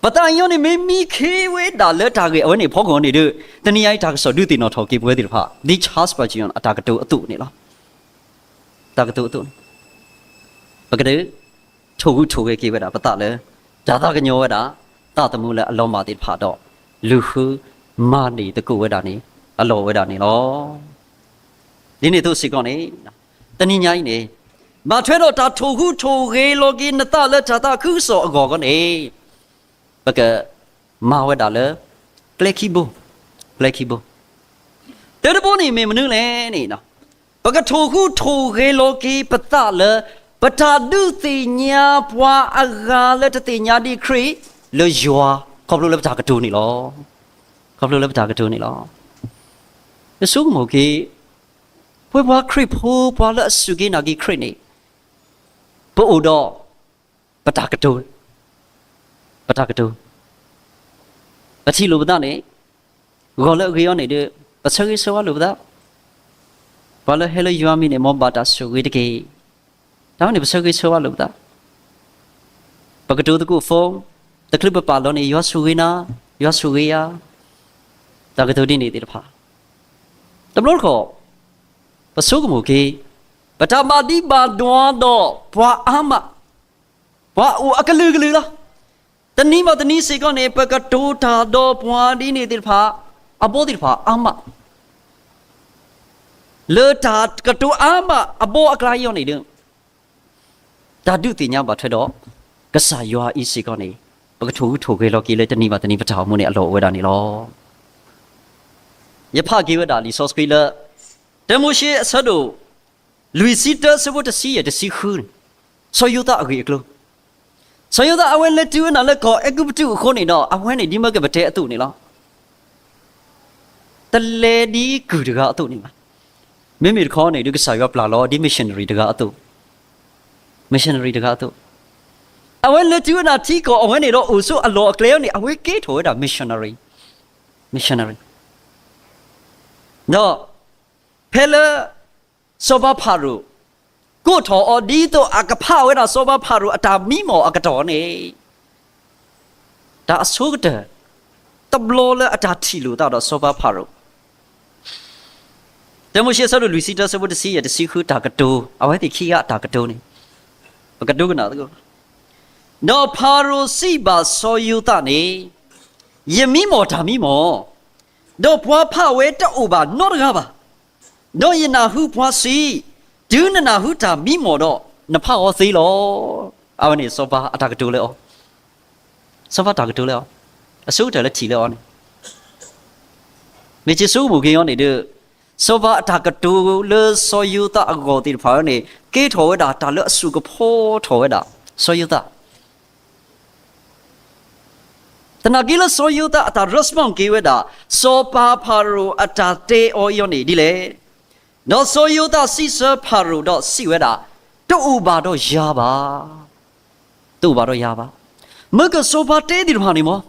ပသးအံၤအီၤန့ၣ် မ့ၢ်မံခ့ဝဲဒၣ်လၢတၢ်ဂ့ၢ်အဝဲန့ၣ်အဖီခိၣ်န့ၣ်ဒီး, တနံၤညါအံၤတၢ်ကစီၣ်ဒုးသ့ၣ်နီၣ်ထီၣ်က့ၤပဝဲသ့ၣ်တဖၣ် ဒ် Charles Spurgeon အတၢ်ကတိၤအသိးန့ၣ်လီၤ. တၢ်ကတိၤအသိးန့ၣ်, ပကဒုး ထိၣ်ဟူးထိၣ်ဂဲၤက့ၤဝဲဒၣ်ပသးလၢ တၢ်သးကညီၤဝဲဒၣ် တၢ်သမူလၢအလီၤမၢ်သ့ၣ်တဖၣ်ဒီး လူၤဃုမၤန့ၢ်သကိးဝဲဒၣ်န့ၣ် အလီၢ်ဝဲဒၣ်န့ၣ်လီၤ. ဒ်န့ၣ်အသိးစ့ၢ်ကီးန့ၣ်, တနံၤညါအံၤန့ၣ်, ဘၣ်ထွဲဒီးတၢ်ထိၣ်ဟူးထိၣ်ဂဲၤလီၤက့ၤနသးလၢတၢ်သးခုကစီၣ်အဂီၢ်အဂီၢ်န့ၣ်, ပကမၤဝဲဒၣ်လၢ ကျဲခံဘိ, ကျဲခံဘိ, တၢတဘိန့ၣ်မ့ၢ်မနုၤလဲၣ်န့ၣ်, ပကထိၣ်ဟူးထိၣ်ဂဲၤလီၤက့ၤပသးလၢ ပတၢ်ဒုးသ့ၣ်ညါပှၤအဂၤလၢတသ့ၣ်ညါဒံးခရံာ်လၢယွၤ, ခီဖျိလၢပတၢ်ကတိၤန့ၣ်လီၤ. ခီဖျိလၢပတၢ်ကတိၤန့ၣ်လီၤ. ယဆိကမိၣ်က့ၤ, ပဝဲပှၤခရံာ်ဖိပှၤလၢအစူၢ်က့ၤနာ်က့ၤခရံာ်န့ၣ်, ပအိၣ်ဒီး ပတၢ်ကတိၤ, ပတၢ်ကတိၤ, ပထံၣ်လိာ်ပသးန့ၣ်, ဂီၤလၢအဂ့ၤအီၤန့ၣ်ဒီး ပဆၢဂ့ၤဆၢဝါလိာ်ပသး, ပှၤလၢဟဲလၢယွၤမံၤန့ၣ် မ်ဘၣ်တၢ်ဆိၣ်ဂ့ၤတက့ၢ်. တၢ်ဝဲန့ၣ် ပဆၢဂ့ၤဆၢဝါလိာ်ပသး, ပကတိၤသကိး phone, တချုးပပာ်လီၤန့ၣ် ယွၤဆိၣ်ဂ့ၤနၤ, ယွၤဆိၣ်ဂ့ၤယၤ, တၢ်ကတိၤဒ်န့ၣ်သ့ၣ်တဖၣ်, တဘျီတခီၣ်, ပဆိကမိၣ်က့ၤ, ပတၢ်ဘၣ်ဒံးဘၣ်ဒွါဒီးပှၤအါမး, ပှၤအိၣ်အကလုာ်ကလုာ်လီၤ. တနံၤဘၣ်တနံၤစ့ၢ်ကီးန့ၣ် ပကတိၤတၢ်ဒီးပှၤဒ်န့ၣ်သ့ၣ်တဖၣ်, အဘီသ့ၣ်တဖၣ်အါမး, လၢတၢ်ကတိၤအါမးအဘီအကျါအံၤအီၤန့ၣ်ဒီး တၢ်ဒုးသ့ၣ်ညါဘၣ်ထွဲဒီး ကစၢ်ယွၤအံၤစ့ၢ်ကီးန့ၣ်, ပကထိၣ်ဟူးထိၣ်ဂဲၤလီၤက့ၤလၢတနံၤဘၣ်တနံၤပတၢ်အိၣ်မူန့ၣ်အလီၢ်အိၣ်ဝဲဒၣ်န့ၣ်လီၤ. ယဖးက့ၤဝဲဒၣ်လံာ်စီဆှံလၢ တၢမိၤၡ့အဆၢဒိၣ် လွံၢ်ဆံတၢ ဆၢဖိတဆံယဲၢ်တဆံဃုန့ၣ်, စီၤယိၤသးအဂ့ၢ်အကျိၤ, စီၤယိၤသးအဝဲလဲၤတုၤဝဲဒၣ်လၢကီၢ်အဲၤကူပတူးအဃိန့ၣ်ဒီး အဝဲန့ၣ်ဒ်မ့ၢ်ကပတဲအသိးန့ၣ်လီၤ. တလဲၤဒ်ကုၢ်တဂၤအသိးန့ၣ်ဘၣ်. မ့မ့ၢ်တခီန့ၣ်ဒီး ကစၢ်ယွၤပျၢ်လီၤဒ် missionary တဂၤအသိး, missionary တဂၤအသိး, အဝဲလဲၤတုၤဝဲဒၣ်ထံကီၢ်အဝဲန့ၣ်ဒီး အိၣ်ဆိးအလီၢ်အကျဲန့ၣ် အဝဲကဲထီၣ်ဝဲဒၣ် missionary, missionary ဒီး ဖဲလၢ စီၤပၤဖၤရိၤ ကိးထီၣ်အီၤဒ်သိးအကဖးဝဲဒၣ်စီၤပၤဖၤရိၤအတၢ်မံမီၢ်အကတီၢ်န့ၣ်, တၢ်အဆိကတၢၢ် တဘျီလၢအတၢ်ထံၣ်လိာ်သးဒီးစီၤပၤဖၤရိၤ, တၢမိၤၡ့အဆၢဒိၣ်လွံၢ်ဆံတၢ ဆၢဖိတဆံယဲၢ် တဆံဃု တၢ်ကတိၤ, အဝဲသ့ၣ်ခံဂၤအတၢ်ကတိၤန့ၣ် ပကဒိကနၣ်သကိး, ဒီးဖၤရိၤစံးဘၣ်စီၤယိၤသးန့ၣ်, ယမံမီၢ်တၢ်မံမီၢ်, ဒီးပှၤဖးဝဲတအိၣ်ဘၣ်နီတဂၤဘၣ်. ဒီးယနၢ်ဟူပှၤစံး, တုၤနနၢ်ဟူတၢ်မံမီၢ်ဒီး, နဖးအီၤသ့လီၤ. အဝဲန့ၣ်စီၤပၤအတၢ်ကတိၤလၢအီၤ, စီၤပၤတၢ်ကတိၤလၢအီၤ, အဆိကတၢၢ်လၢထံၣ်လၢအီၤန့ၣ် မ့ၢ်က့ၤဆိကမိၣ်က့ၤအီၤန့ၣ်ဒီး, စီၤပၤအတၢ်ကတိၤလၢစီၤယိၤသးအဂီၢ်သ့ၣ်တဖၣ်န့ၣ် ကဲထီၣ်ဝဲဒၣ်တၢ်လၢအစိကဖီထီၣ်ဝဲဒၣ် စီၤယိၤသး သနာ်က့လၢစီၤယိၤသးအတၢ် respond က့ၤဝဲဒၣ် စီၤပၤဖၤရိၤအတၢ်တဲအီၤအံၤန့ၣ်ဒ်လဲၣ်. ဒီးစီၤယိၤသးစံးဆၢဖၤရိၤဒီးစံးဝဲဒၣ်, တအိၣ်ဘၣ်ဒီးယၤဘၣ်, တအိၣ်ဘၣ်ဒီးယၤဘၣ်. မ့ၢ်ကစီၤပၤတဲသ့ၣ်တဖၣ်န့ၣ်မ့ၢ်,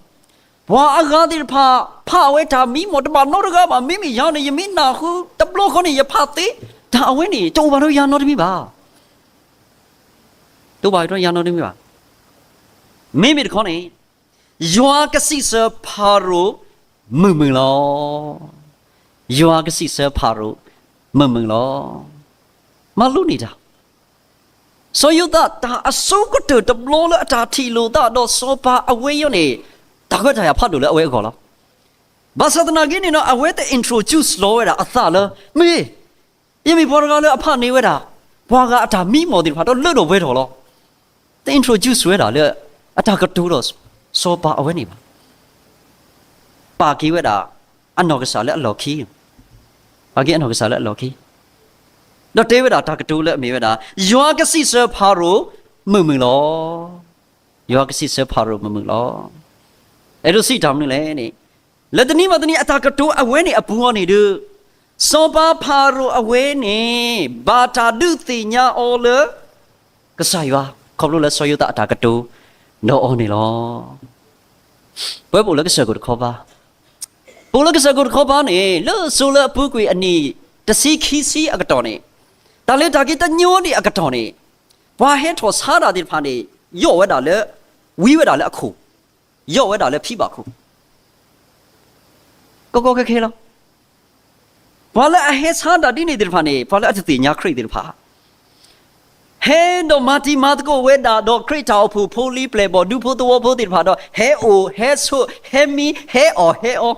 ပှၤအဂၤသ့ၣ်တဖၣ် ဖးဝဲတၢ်မံမီၢ်တဘၣ်နီတဂၤဘၣ်, မ့မ့ၢ်ယၤန့ၣ် ယမ့ၢ်နၢ်ဟူတဘျီဃီန့ၣ် ယဖးသ့, တၢ်အဝဲန့ၣ် တအိၣ်ဘၣ်ဒီးယၤနီတမံၤဘၣ် တအိၣ်ဘၣ်ဒီးယၤနီတမံၤဘၣ်. မ့မ့ၢ်တခီန့ၣ်, ယွၤကစံးဆၢဖၤရိၤမုာ်မုာ်လီၤ. ယွၤကစံးဆၢဖၤရိၤမုာ်မုာ်လီၤ. မၤလိန့ၢ်တၢ်, စီၤယိၤသးတၢ်အဆိကတၢၢ်တဘျီလၢအတၢ်ထံၣ်လိာ်သးဒီးစီၤပၤအဝဲအံၤန့ၣ်, တၢ်ခွဲးတၢ်ယာ်ဖးဒိၣ်လၢအဝဲအဂီၢ်လီၤ. ဘၣ်ဆၣ်သနာ်က့န့ၣ်ဒီး အဝဲတ introduce လီၤဝဲဒၣ်အသးလၢ, မ့ၢ် ယမ့ၢ်ပှၤတဂၤလၢအဖးန့ၢ်ဝဲဒၣ် ပှၤဂၤအတၢ်မံမီၢ်သ့ၣ်တဖၣ်ဒီးလၢထီၣ်ပှဲၤထီၣ်လီၤ. တ introduce ဝဲဒၣ်လၢ အတၢ်ကတိၤဒီးစီၤပၤအဝဲန့ၣ်ဘၣ်. ပာ်က့ၤဝဲဒၣ်အနီၢ်ကစၢ်လၢအလီၢ်ခံ, ပာ်က့ၤအနီၢ်ကစၢ်လၢအလီၢ်ခံ, ဒီးတဲဝဲဒၣ်တၢ်ကတိၤလၢအမ့ၢ်ဝဲဒၣ်, ယွၤကစံးဆၢဖၤရိၤမုာ်မုာ်လီၤ. ယွၤကစံးဆၢဖၤရိၤမုာ်မုာ်လီၤ. အဲၣ်ဒိးစံးတၢ်မနုၤလဲၣ်န့ၣ်, လၢတနံၤဘၣ်တနံၤအတၢ်ကတိၤအဝဲန့ၣ်အပူၤအီၤန့ၣ်ဒီး, စီၤပၤဖၤရိၤအဝဲန့ၣ် ဘၣ်တၢ်ဒုးသ့ၣ်ညါအီၤလၢ ကစၢ်ယွၤ, ခီဖျိလၢစီၤယိၤသးအတၢ်ကတိၤဒီးအီၤန့ၣ်လီၤ. ပဝဲပအိၣ်လၢကစၢၢ်ခိၣ်တခီပၤ, ပအိၣ်လၢကစၢၢ်ခိၣ်တခီပၤန့ၣ် လၢစိၤလၢအပူၤကွံာ်အနံၣ် တဆံခံဆံအကတီၢ်န့ၣ်, တၢ်လဲၤတၢ်က့ၤတညီဒံးအကတီၢ်န့ၣ်, ပှၤဟဲထီၣ်ဆါတၢ်သ့ၣ်တဖၣ်န့ၣ်, ယီၣ်ဝဲဒၣ်လၢ, ဝံဝဲဒၣ်လၢအခိၣ်, ယီၣ်ဝဲဒၣ်လၢဖံဘၣ်ခိၣ် ကီကီခဲခဲလီၤ. ပှၤလၢအဟဲဆါတၢ်ဒ်န့ၣ်သ့ၣ်တဖၣ်န့ၣ် ပှၤလၢအတသ့ၣ်ညါခရံာ်သ့ၣ်တဖၣ်, ဟဲဒီးမၤတံၤမၤသကိးဝဲဒၣ်ဒီးခရံာ်တၢ်အိၣ်ဖှိၣ်ဖိလံၤပျဲၢ်ဘီၣ်ဒူဖိသဝီဖိသ့ၣ်တဖၣ်ဒီး ဟဲအိၣ်ဟဲဆိးဟဲမံဟဲအီၣ်ဟဲအီ,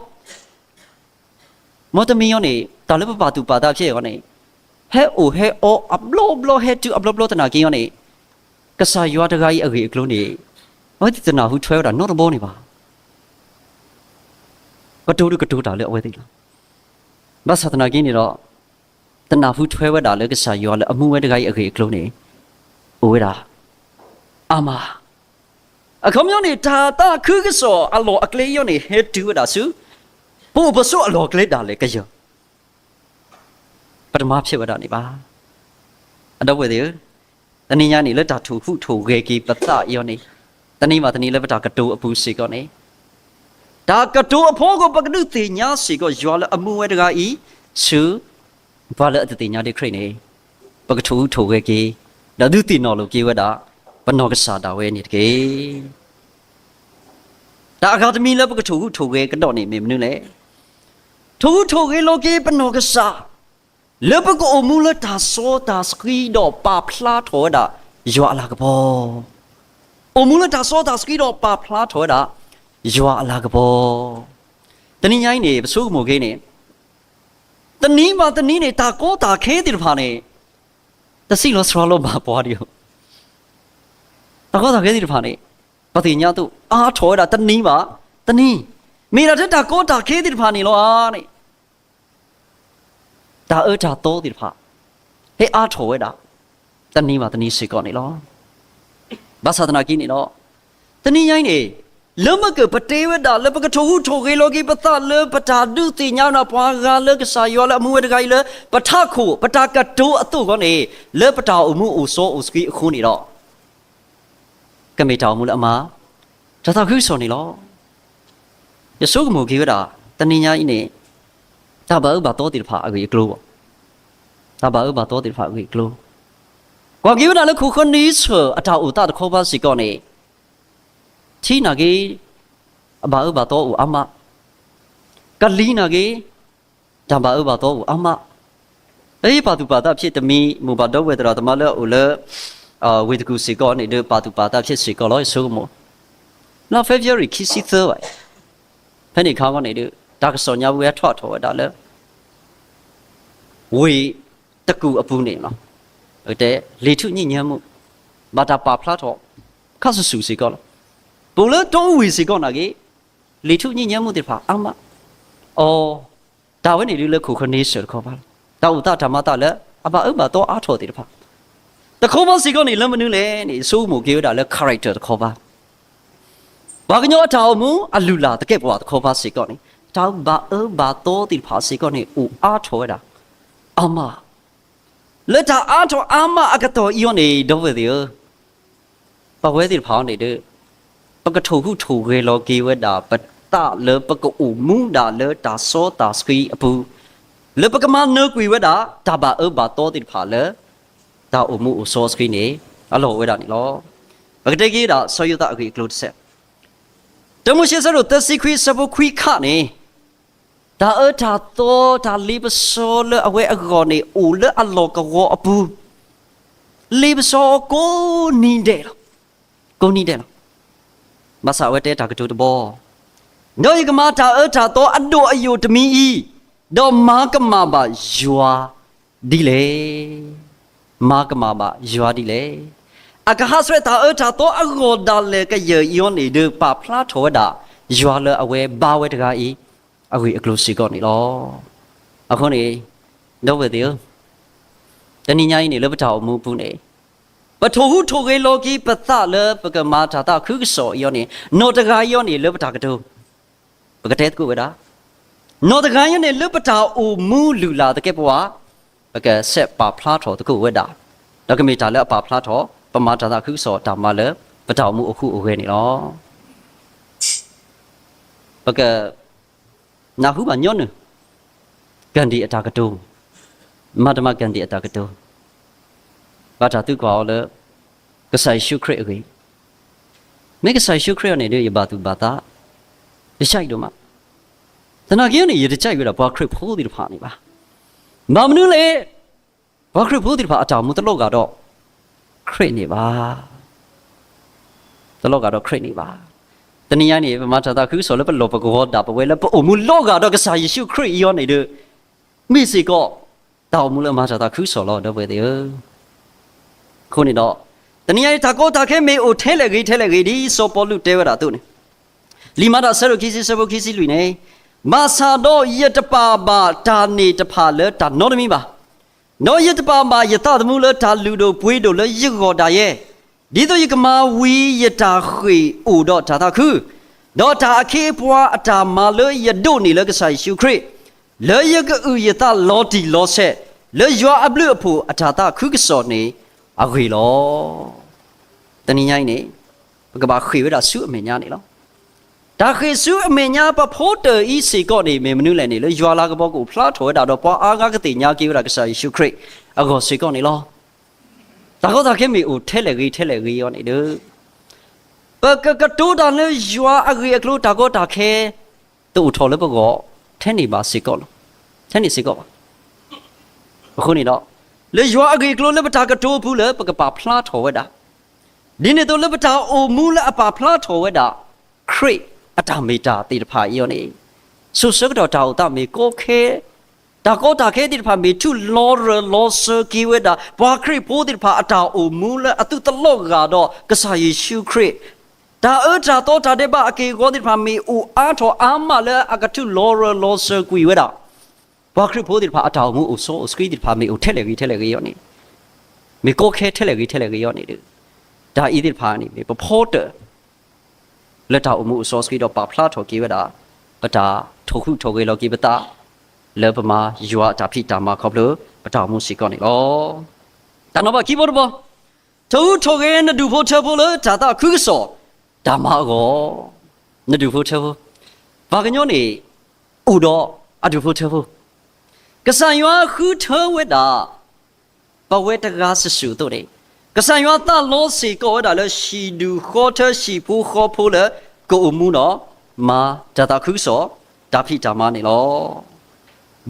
မ်တမံၤအီၤန့ၣ် တၢ်လၢပပာ်သူၣ်ပာ်သးဖဲအံၤန့ၣ်, ဟဲအိၣ်ဟဲအီအဘျီဘျီဟဲတုၤအဘျီဘျီသနာ်က့အီၤန့ၣ်, ကစၢ်ယွၤတဂၤအံၤအဂ့ၢ်အကျိၤန့ၣ်, အဝဲသ့ၣ်တနၢ်ဟူထွဲဝဲဒၣ်နီတဘီန့ၣ်ဘၣ်. ကတိၤဒုးကတိၤတၢ်လၢအဝဲသ့ၣ်လီၤ. ဘၣ်ဆၣ်သနာ်က့န့ၣ်ဒီး, တနၢ်ဟူထွဲဝဲဒၣ်လၢကစၢ်ယွၤလၢအမူဝဲတဂၤအံၤအဂ့ၢ်အကျိၤန့ၣ်, အိၣ်ဝဲဒၣ်, အါမး, အခီပညီန့ၣ် တၢ်သးခုကစီၣ်အလီၢ်အကျဲအံၤန့ၣ် ဟဲတုၤဝဲဒၣ်ဆူ, ပအိၣ်ပဆိးအလီၢ်အကျဲဒၣ်လဲာ်ကယၢၤ ပတမၤဖျဲးဝဲဒၣ်န့ၣ်ဘၣ်. အဒီပုၢ်ဝဲၢ်သ့ၣ်ဧၢ, တနံၤညါန့ၣ် လၢတၢ်ထိၣ်ဟူးထိၣ်ဂဲၤက့ၤပသးအံၤန့ၣ်, တနံၤဘၣ်တနံၤလၢပတၢ်ကတိၤအပူၤစ့ၢ်ကီးန့ၣ်, တၢ်ကတိၤအဖီခိၣ် ပကဒုးသ့ၣ်ညါစ့ၢ်ကီး ယွၤလၢအမူဝဲတဂၤအံၤ, ဆူ, ပှၤလၢအတသ့ၣ်ညါဒံးခရံာ်န့ၣ်, ပကထိၣ်ဟူးထိၣ်ဂဲၤက့ၤ, ဒီးဒုးသ့ၣ်နီၣ်လိာ်က့ၤဝဲဒၣ်, ပနီၢ်ကစၢ်ဒၣ်ဝဲန့ၣ်တက့ၢ်. တၢ်အဂၤတမံၤလၢပကထိၣ်ဟူးထိၣ်ဂဲၤကဒီးန့ၣ်မ့ၢ်မနုၤလဲၣ်. ထိၣ်ဟူးထိၣ်ဂဲၤလိာ်က့ၤပနီၢ်ကစၢ်, လၢပကအိၣ်မူလၢတၢ်စီတၢ်ဆှံဒီးပာ်ဖျါထီၣ်ဝဲဒၣ်, ယွၤအလၤကပီၤ, အိၣ်မူလၢတၢ်စီတၢ်ဆှံဒီးပာ်ဖျါထီၣ်ဝဲဒၣ်, ယွၤအလၤကပီၤ, တနံၤညါအံၤန့ၣ် ပဆိကမိၣ်က့ၤန့ၣ်, တနံၤဘၣ်တနံၤန့ၣ် တၢ်ကီတၢ်ခဲသ့ၣ်တဖၣ်န့ၣ်, တစံးလီၤစှၤလီၤဘၣ်ပှၤဒံးဧိၤ, တၢ်ကီတၢ်ခဲသ့ၣ်တဖၣ်န့ၣ်, ပသ့ၣ်ညါသိးအါထီၣ်ဝဲဒၣ်တနံၤဘၣ်တနံၤ, မ့ၢ်ဒၣ်ထဲတၢ်ကီတၢ်ခဲသ့ၣ်တဖၣ်န့ၣ်လီၤဧါန့ၣ်, တၢ်အၢတၢ်သီသ့ၣ်တဖၣ်, ဟဲအါထီၣ်ဝဲဒၣ်, တနံၤဘၣ်တနံၤစ့ၢ်ကီးန့ၣ်လီၤ. ဘၣ်ဆၣ်သနာ်က့န့ၣ်ဒီး, တနံၤညါအံၤန့ၣ်, လၢမ့ၢ်ကပတဲဝဲဒၣ်လၢပကထိၣ်ဟူးထိၣ်ဂဲၤလိာ်က့ၤပသးလၢပတၢ်ဒုးသ့ၣ်ညါနၢ်ပှၤဂၤလၢကစၢ်ယွၤလၢအမူဝဲတဂၤအံၤလၢပထးခိၣ် ပတၢ်ကတိၤအသိးအဂီၢ်န့ၣ်, လၢပတၢ်အိၣ်မူအိၣ်စီအိၣ်ဆှံအဃိန့ၣ်ဒီး ကမ့ၢ်တၢ်အိၣ်မူလၢအမၤ, တၢ်သးခုကစီၣ်န့ၣ်လီၤ. ယဆိကမိၣ်က့ၤဝဲဒၣ်, တနံၤညါအံၤန့ၣ်, တၢ်ဘၣ်အၢဘၣ်သီသ့ၣ်တဖၣ်အဂ့ၢ်အကျိၤ, တၢ်ဘၣ်အၢဘၣ်သီသ့ၣ်တဖၣ်အဂ့ၢ်အကျိၤ, ကွၢ်က့ၤဝဲဒၣ်လၢခိၣ်ဃၢနံဆၢၣ်အတၢ်အိၣ်သးတခီပၤစ့ၢ်ကီးန့ၣ်, ထံနာ်က့ၤ, အဘၣ်အၢဘၣ်သီအိၣ်အါမး ကလံၤနာ်က့ တၢ်ဘၣ်အၢဘၣ်သီအိၣ်အါမး, အပာ်သူၣ်ပာ်သးဖျဲးတမံၤ မိၢ်ပၢ်ဒီပုၢ်ဝဲၢ်သရၣ်သမါလၢအအိၣ်လၢ ဝ့ၢ်တကူၣ်စ့ၢ်ကီးန့ၣ်ဒီး ပာ်သူၣ်ပာ်သးဖျဲးစ့ၢ်ကီးလီၤ ယဆိကမိၣ်, လါ February ခံဆံသၢဘၣ်, ဖဲန့ၣ်ခါဂီၢ်န့ၣ်ဒီး တၢ်ကစီၣ်ညါပဝဲဟဲထီၣ်ထီၣ်ဝဲဒၣ်လၢ ဝ့ၢ်တကူၣ်အပူၤန့ၣ်လီၤ, ပကတဲ လေထုညစ်ညမ်းမှု, ဘၣ်တၢ်ပာ်ဖျါထီၣ် ခါဆူၣ်ဆူၣ်စ့ၢ်ကီးလီၤ. ပအိၣ်လၢတီအူဝ့ၢ်စ့ၢ်ကီးနာ်က့ လေထုညစ်ညမ်းမှုသ့ၣ်တဖၣ်အါမး, အီ, တၢ်ဝဲန့ၣ်ဒုးလၢခိၣ်ခီန့ဆၢၣ်တခီပၤလီၤ. တၢ်အိၣ်သးတၢ်မၤသးလၢအဘၣ်အၢဘၣ်သီအါထီၣ်သ့ၣ်တဖၣ် တခီပၤစ့ၢ်ကီးန့ၣ် လၢမနုၤလဲၣ်န့ၣ် ဆိကမိၣ်က့ၤဝဲဒၣ်လၢ character တခီပၤ, ပှၤကညီအတၢ်အိၣ်မူအလုၢ်လၢ်သကဲာ်ပဝးတခီပၤစ့ၢ်ကီးန့ၣ် တၢ်ဘၣ်အၢဘၣ်သီသ့ၣ်တဖၣ်စ့ၢ်ကီးန့ၣ် အိၣ်အါထီၣ်ဝဲဒၣ် အါမး လၢတၢ်အါထီၣ်အါမးအကတီၢ်အံၤအီၤန့ၣ် ဒီပုၢ်ဝဲၢ်သ့ၣ်ဧၢ, ပဝဲသ့ၣ်တဖၣ်အီၤန့ၣ်ဒီး ပကထိၣ်ဟူးထိၣ်ဂဲၤလီၤက့ၤဝဲဒၣ် ပသးလၢပကအိၣ်မူဒၣ်လၢတၢ်စီတၢ်ဆှံအပူၤ, လၢပကမၤနၢၤကွံာ်ဝဲဒၣ် တၢ်ဘၣ်အၢဘၣ်သီသ့ၣ်တဖၣ်လၢ တၢ်အိၣ်မူအိၣ်စီဆှံန့ၣ် အလီၢ်ဝဲဒၣ်န့ၣ်လီၤ. ပကတဲက့ၤဒၣ် စီၤယိၤသးအဂ့ၢ်အကျိၤတဆဲး, တၢမိၤၡ့အဆၢဒိၣ်သၢဆံခွံ အဆၢဖိခွံခါန့ၣ် တၢ်အၢတၢ်သီ တၢ်လ့ပစီလၢအဝဲအဂီၢ်န့ၣ် အိၣ်လၢအလီၢ်ကဝီၤအပူၤ, လ့ပစီကိးနံၤဒဲးလီၤ, ကိးနံၤဒဲးလီၤ. ဘၣ်ဆၣ်အဝဲတဲတၢ်ကတိၤတဘီ, ဒီးယကမၤတၢ်အၢတၢ်သီအဒိၣ်အယိာ်တမံၤအံၤ, ဒီးမၤကမၣ်ဘၣ်ယွၤဒ်လဲၣ်. မၤကမၣ်ဘၣ်ယွၤဒ်လဲၣ်. အကဟးဆှဲးတၢ်အၢတၢ်သီအဂီၢ်ဒၣ်လဲာ်ကယၢၢ်အံၤအီၤန့ၣ်ဒီး ပာ်ဖျါထီၣ်ဝဲဒၣ် ယွၤလၢအဝဲဘါဝဲတဂၤအံၤ အဂ့ၢ်အကျိၤစ့ၢ်ကီးန့ၣ်လီၤ. အဃိန့ၣ် ဒီပုၢ်ဝဲၢ်သ့ၣ်ဧၢ, တနံၤညါအံၤန့ၣ် လၢပတၢ်အိၣ်မူအပူၤန့ၣ် ပထိၣ်ဟူးထိၣ်ဂဲၤလီၤက့ၤပသးလၢပကမၤတၢ်သးခုကစီၣ်အံၤအီၤန့ၣ် နီၢ်တဂၤအံၤအီၤန့ၣ် လၢပတၢ်ကတိၤ ပကတဲသကိးဝဲဒၣ်, နီၢ်တဂၤအံၤန့ၣ် လၢပတၢ်အိၣ်မူလုၢ်လၢ်သကဲာ်ပဝး ပကဆဲးပာ်ဖျါထီၣ်သကိးဝဲဒၣ်, ဒီးကမ့ၢ်တၢ်လၢအပာ်ဖျါထီၣ် ပမၤတၢ်သးခုကစီၣ်တၢ်မၤလၢ ပတၢ်အိၣ်မူအိၣ်ဃူအိၣ်ဂဲၤန့ၣ်လီၤ. ပက နၢ်ဟူဘၣ်ညီနုၢ် ကၣ်ဒံၣ်အတၢ်ကတိၤ, မၤတမၤကၣ်ဒံၣ်အတၢ်ကတိၤ, ဘၣ်တၢ်သံကွၢ်အီၤလၢ ကစၢ်ယ့ၣ်ၡူးခရံာ်အဂ့ၢ်, မ့ၢ်ကစၢ်ယ့ၣ်ၡူးခရံာ်အီၤန့ၣ်ဒီး ယဘၣ်သူၣ်ဘၣ်သး ယဆံးဒိၣ်မး, သနာ်က့န့ၣ် ယတဆံးဝဲဒၣ်ပှၤခရံာ်ဖိသ့ၣ်တဖၣ်န့ၣ်ဘၣ်. ဘၣ်မနုၤလဲၣ်, ပှၤခရံာ်ဖိသ့ၣ်တဖၣ်အတၢ်အိၣ်မူတလိးဂာ်ဒီး ခရံာ်န့ၣ်ဘၣ်. တလိးဂာ်ဒီးခရံာ်န့ၣ်ဘၣ်. တနံၤညါန့ၣ် ပမၤတၢ်သးခုကစီၣ်လၢပလီၢ်ပကဝီၤဒၣ်ပဝဲလၢပအိၣ်မူလိးဂာ်ဒီးကစၢ်ယ့ၣ်ၡူးခရံာ်အံၤအီၤန့ၣ်ဒီး မ့ၢ်စ့ၢ်ကီး တၢ်အိၣ်မူလၢအမၤတၢ်သးခုကစီၣ်လီၤ ဒီပုၢ်ဝဲၢ်သ့ၣ်ဧၢ. အဃိန့ၣ်ဒီး တနံၤညါအံၤ တၢ်ကီတၢ်ခဲမ့ၢ်အိၣ်ထဲလဲၣ်ဂ့ၤထဲလဲၣ်ဂ့ၤ ဒ်စီၤပီလူးတဲဝဲဒၣ်အသိးန့ၣ်, လံာ်မၤတၢ်အဆၢဒိၣ်ခံဆံ အဆၢဖိခံဆံလွံၢ်န့ၣ်, ဘၣ်ဆၣ်ဒီးယတပာ်ဘၣ်တၢ်န့ၣ်တဖၣ်လၢတၢ်နီတမံၤဘၣ်. ဒီးယတပာ်ဘၣ်ယသးသမူလၢတၢ်လုၢ်ဒိၣ်ပှ့ၤဒိၣ်လၢယဂီၢ်ဒၣ်ယဲ, ဒ်သိးယကမၤဝံၤယတၢ်ဃ့ၢ်အိၣ်ဒီးတၢ်သးခု, ဒီးတၢ်အခ့အပှၤအတၢ်မၤလၢယဒိးန့ၢ်လၢကစၢ်ယ့ၣ်ၡူးခရံာ်, လၢယကအုၣ်ယသးလီၤတံၢ်လီၤဆဲး လၢယွၤအဘျုးအဖှိၣ်အတၢ်သးခုကစီၣ်န့ၣ်အဂ့ၢ်လီၤ. တနံၤညါအံၤန့ၣ် ပကဘၣ်ဃ့ၢ်ဝဲဒၣ်ဆူအမဲာ်ညါန့ၣ်လီၤ. တၢ်ဃ့ၢ်ဆူအမဲာ်ညါ ပဖိတၢၢ်အံၤစ့ၢ်ကီးန့ၣ် မ့ၢ်မနုၤလဲၣ်န့ၣ် လၢယွၤလၤကပီၤကအိၣ်ဖျါထီၣ်ဝဲဒၣ်ဒီး ပှၤအါဂၤကသ့ၣ်ညါက့ၤဝဲဒၣ်ကစၢ်ယ့ၣ်ၡူးခရံာ်အဂီၢ်စ့ၢ်ကီးန့ၣ်လီၤ. တၢ်ကီတၢ်ခဲမ့ၢ်အိၣ်ထဲလဲၣ်ဂ့ၤထဲလဲၣ်ဂ့ၤအီၤန့ၣ်ဒီး ပကကတိၤတၢ်လၢယွၤအဂ့ၢ်အကျိၤတၢ်ကီတၢ်ခဲ တအိၣ်ထီၣ်လၢပဂီၢ် ထဲန့ၣ်ဘၣ်စ့ၢ်ကီးလီၤ. ထဲန့ၣ်စ့ၢ်ကီးဘၣ်. အဃိန့ၣ်ဒီး လၢယွၤအဂ့ၢ်အကျိၤလၢပတၢ်ကတိၤအပူၤလၢပကပာ်ဖျါထီၣ်ဝဲဒၣ် ဒ်န့ၣ်အသိးလၢပတၢ်အိၣ်မူလၢအပာ်ဖျါထီၣ်ဝဲဒၣ် ခရံာ်အတၢ်မ့ၢ်တၢ်သ့ၣ်တဖၣ်အံၤအီၤန့ၣ် စိၤဆၢကတီၢ်တၢ်အိၣ်သးမ့ၢ်ကီခဲ တၢ်ကီတၢ်ခဲသ့ၣ်တဖၣ်မ့ၢ်ထူၣ်လီၤရၢၢ်လီၤစၢၤက့ၤဝဲဒၣ် ပှၤခရံာ်ဖိသ့ၣ်တဖၣ်အတၢ်အိၣ်မူလၢအသုတလိးဂာ်ဒီးကစၢ်ယ့ၣ်ၡူးခရံာ် တၢ်အၢတၢ်သီတၢ်ဒဲးဘးအက့ၢ်အဂီၤသ့ၣ်တဖၣ်မ့ၢ်အိၣ်အါထီၣ်အါမးလၢအကထူၣ်လီၤရၢၢ်လီၤစၢၤကွံာ်ဝဲဒၣ် ပှၤခရံာ်ဖိသ့ၣ်တဖၣ်အတၢ်အိၣ်မူအိၣ်စီအိၣ်ဆှံသ့ၣ်တဖၣ်မ့ၢ်အိၣ်ထဲလဲၣ်ဂ့ၤထဲလဲၣ်ဂ့ၤအီၤန့ၣ် မ့ၢ်ကီခဲထဲလဲၣ်ဂ့ၤထဲလဲၣ်ဂ့ၤအီၤန့ၣ်ဒီး တၢ်အံၤသ့ၣ်တဖၣ်န့ၣ်မ့ၢ်ပဖီတၢၣ် လၢတၢ်အိၣ်မူအိၣ်စီဆှံဒီးပာ်ဖျါထီၣ်က့ၤဝဲဒၣ် ပတၢ်ထိၣ်ဟူးထိၣ်ဂဲၤလီၤက့ၤပသး လၢပမၤယွၤအတၢ်ဖံးတၢ်မၤခီဖျိ ပတၢ်အိၣ်မူစ့ၢ်ကီးန့ၣ်လီၤ. တၢ်နီၤဖးခံဘီတဘီ, ထိၣ်ဟူးထိၣ်ဂဲၤနဒူၣ်ဖိထၢဖိလၢတၢ်သးခုကစီၣ် တၢ်မၤအဂီၢ်, နဒူၣ်ဖိထၢဖိ, ပှၤကညီန့ၣ် အိၣ်ဒီးအဒူၣ်ဖိထၢဖိ, ကစၢ်ယွၤဃုထၢဝဲဒၣ် ပဝဲတဂၤစုာ်စုာ်အသိးန့ၣ် ကစၢ်ယွၤသးလီစ့ၢ်ကီးဝဲဒၣ်လၢဟံၣ်ဒူၣ်ဃီထၢ ဟံၣ်ဖိဃီဖိလၢ ကအိၣ်မူဒီး မၤတၢ်သးခုကစီၣ် တၢ် တၢ်ဖံးတၢ်မၤန့ၣ်လီၤ.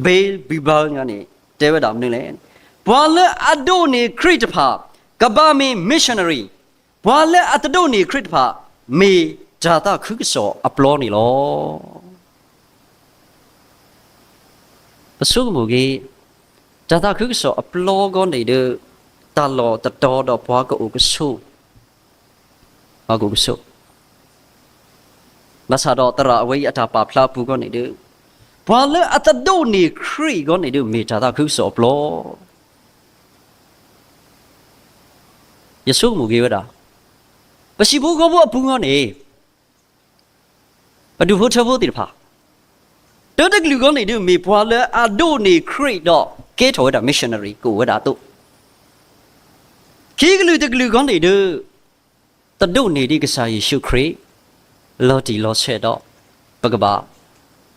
Bill Briebel န့ၣ် တဲဝဲဒၣ်မနုၤလဲၣ်, ပှၤလၢအဒိးန့ၢ်ခရံာ်တဖၣ် ကဘၣ်မ့ၢ် missionary, ပှၤလၢအတဒိးန့ၢ်ခရံာ်တဖၣ် မ့ၢ်တၤသၣ်ခုကစီၣ်အပျီန့ၣ်လီၤ. ပဆိကမိၣ်က့ၤ, တၤသၣ်ခုကစီၣ်အပျီအဂီၢ်န့ၣ်ဒီး တၢ်လီၢ်တတီၤဒီးပှၤကအိၣ်ကဆိး, ပှၤကအိၣ်ကဆိး, ဘၣ်ဆၣ်ဒီးသရၣ်အဝဲအံၤအတၢ်ပာ်ဖျါအပူၤအဂီၢ်န့ၣ်ဒီး ပှၤလၢအတဒိးန့ၢ်ခရံာ်အဂီၢ်န့ၣ်ဒီး မ့ၢ်တၤသၣ်ခုကစီၣ်အပျီ ယဆိကမိၣ်က့ၤဝဲဒၣ်, ပဟံၣ်ဖိဃီဖိအပူၤအဂီၢ်န့ၣ် ပဒူၣ်ဖိထၢဖိသ့ၣ်တဖၣ်, တၢတကလုာ်အဂီၢ်န့ၣ်ဒီး မ့ၢ်ပှၤလၢအဒိးန့ၢ်ခရံာ်ဒီး ကဲထီၣ်ဝဲဒၣ် missionary ကအိၣ်ဝဲဒၣ်အသိး, ခံကလုာ်တကလုာ်အဂီၢ်န့ၣ်ဒီး တဒိးန့ၢ်ဒံးကစၢ်ယ့ၣ်ၡူးခရံာ် လီၤတံၢ်လီၤဆဲးဒီး ပကဘၣ်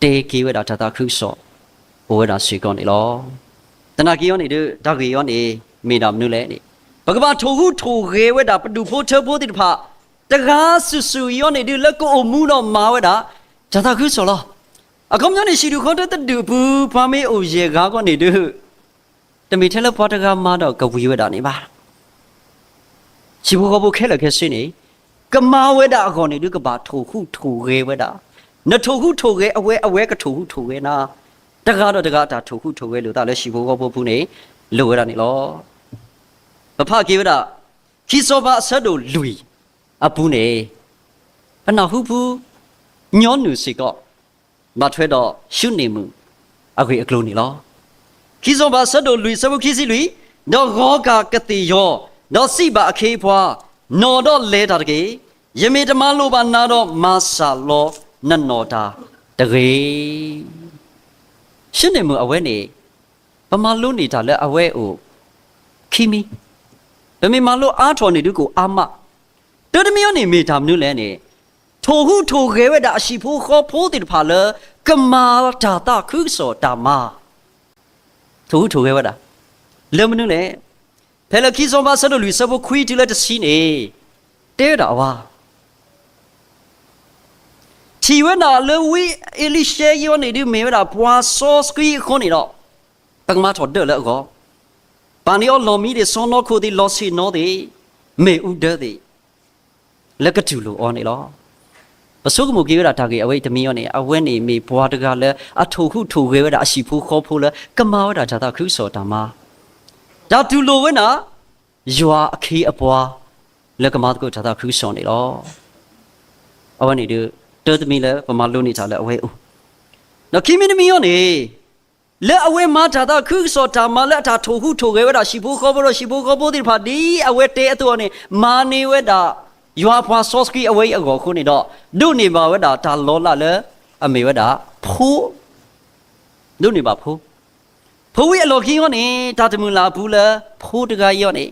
တဲက့ၤဝဲဒၣ်တၤသၣ်ခုကစီၣ် အိၣ်ဝဲဒၣ်စ့ၢ်ကီးန့ၣ်လီၤ. သနာ်က့အဂီၢ်န့ၣ်ဒီး တၢ်ဂ့ၢ်အဂီၢ်န့ၣ် မ့ၢ်ဒၣ်မနုၤလဲၣ်န့ၣ်, ပကဘၣ်ထိၣ်ဟူးထိၣ်ဂဲၤဝဲဒၣ်ပဒူၣ်ဖိထၢဖိသ့ၣ်တဖၣ် တဂၤစုာ်စုာ်အံၤအဂီၢ်န့ၣ်ဒီး လၢကအိၣ်မူဒီးမၤဝဲဒၣ် တၤသၣ်ခုကစီၣ်လီၤ. အခီပညီန့ၣ် ဟံၣ်ဒူၣ်ခီတၢတဒူၣ်အပူၤ ပှၤမ့ၢ်အိၣ်ယဲၢ်ဂၤအဂီၢ်န့ၣ်ဒီး တမ့ၢ်ထဲလၢပှၤတဂၤမၤဒီးကဝံၤဝဲဒၣ်န့ၣ်ဘၣ်. ဟံၣ်ဖိဃီဖိခဲလၢာ်ခဲဆ့န့ၣ် ကမၤဝဲဒၣ်အဂီၢ်န့ၣ်ဒီး ကဘၣ်ထိၣ်ဟူးထိၣ်ဂဲၤဝဲဒၣ်, နထိၣ်ဟူးထိၣ်ဂဲၤအဝဲ အဝဲကထိၣ်ဟူးထိၣ်ဂဲၤနၤ, တဂၤဒီးတဂၤအတၢ်ထိၣ်ဟူးထိၣ်ဂဲၤလိာ်သးလၢဟံၣ်ဖိဃီဖိအပူၤန့ၣ် လိၣ်ဝဲဒၣ်န့ၣ်လီၤ. ပဖးက့ၤဝဲဒၣ် ခံစီၤပၤအဆၢဒိၣ်လွံၢ်အပူၤန့ၣ် အနၢ်ဟူဖိ ညီနုၢ်စ့ၢ်ကီး ဘၣ်ထွဲဒီးၡူနံၣ်မုၣ်အဂ့ၢ်အကျိၤန့ၣ်လီၤ. ခံစီၤပၤအဆၢဒိၣ်လွံၢ် အဆၢဖိခံဆံလွံၢ်, ဒီးဂီၤကၢ်ကသ့ၣ်ယီၤ, ဒီးစံးဘၣ်အခ့အပှၤ, နီၢ်ဒီးလဲၤတၢ်တက့ၢ်. ယမ့ၢ်တမၤလိာ်ဘၣ်နၤဒီး မၤစၢ်လီၤနနီၢ်တၢ်တဂ့ၤ. ၡူနံၣ်မုၣ်အဝဲန့ၣ် ပမၤလိန့ၢ်တၢ်လၢအဝဲအိၣ်ခံမံၤ, ပမ့ၢ်မၤလိအါထီၣ်န့ၣ်ဒုးကအိၣ်အါမး, တၢတမံၤအံၤန့ၣ်မ့ၢ်တၢ်မနုၤလဲၣ်န့ၣ်, ထိၣ်ဟူးထိၣ်ဂဲၤဝဲဒၣ်အဟံၣ်ဖိဃီဖိသ့ၣ်တဖၣ်လၢ ကမၤတၤသၣ်ခုကစီၣ်တၢ်မၤ ထိၣ်ဟူးထိၣ်ဂဲၤဝဲဒၣ် လၢမနုၤလဲၣ်. ဖဲလၢခံစီၤပၤအဆၢဒိၣ်လွံၢ် အဆၢဖိခွံတုၤလၢတဆံန့ၣ် တဲဝဲဒၣ်အဝဲ ထံၣ်ဝဲဒၣ်လၢဝံအ့လံၡဲအံၤအဂီၢ်န့ၣ်ဒုး မ့ၢ်ဝဲဒၣ်ပှၤစီဆှံအဃိန့ၣ်ဒီး ပကမၤထီၣ်ဒၢၣ်လၢအဂီၢ်, ပာ်န့ၢ်အီၤလီၢ်မံသ့ၣ်, စီနီၢ်ခိၣ်သ့ၣ်, လီၢ်ဆ့ၣ်နီၤသ့ၣ်, မ့ၣ်အူဒၢသ့ၣ် လၢကတူၢ်လိာ်အီၤန့ၣ်လီၤ. ပဆိကမိၣ်က့ၤဝဲဒၣ်တၢ်ဂ့ၢ်အဝဲအံၤတမံၤအံၤန့ၣ် အဝဲန့ၣ်မ့ၢ်ပှၤတဂၤလၢအထိၣ်ဟူးထိၣ်ဂဲၤဝဲဒၣ်အဟံၣ်ဖိဃီဖိလၢ ကမၤဝဲဒၣ်တၤသၣ်ခုကစီၣ်တၢ်မၤ, တၢ်တူၢ်လိာ်ဝဲဒၣ် ယွၤအခ့အပှၤ လၢကမၤသကိးတၤသၣ်ခုကစီၣ်န့ၣ်လီၤ. အဝဲန့ၣ်ဒီး တၢတမံၤလၢပမၤလိန့ၢ်တၢ်လၢအဝဲအအိၣ်, ဒီးခံမံၤတမံၤအံၤန့ၣ် လၢအဝဲမၤတၤသၣ်ခုကစီၣ်တၢ်မၤလၢအတၢ်ထိၣ်ဟူးထိၣ်ဂဲၤဝဲဒၣ်ဟံၣ်ဖိဃီဖိဒီး ဟံၣ်ဖိဃီဖိသ့ၣ်တဖၣ်ဒ်အဝဲတဲအသိးအီၤန့ၣ် မၤန့ၢ်ဝဲဒၣ် ယွၤအပှၤစီဆှံအဝဲအံၤအဂီၢ်အဃိန့ၣ်ဒီး ဒိးန့ၢ်ဘၣ်ဝဲဒၣ်တၢ်လီၤလးလၢအမ့ၢ်ဝဲဒၣ်ဖိ, ဒိးန့ၢ်ဘၣ်ဖိ, ဖိဝံၤအလီၢ်ခံအံၤန့ၣ် တၢ်တမုၢ်လၢ်အပူၤလၢဖိတဂၤအံၤအံၤန့ၣ်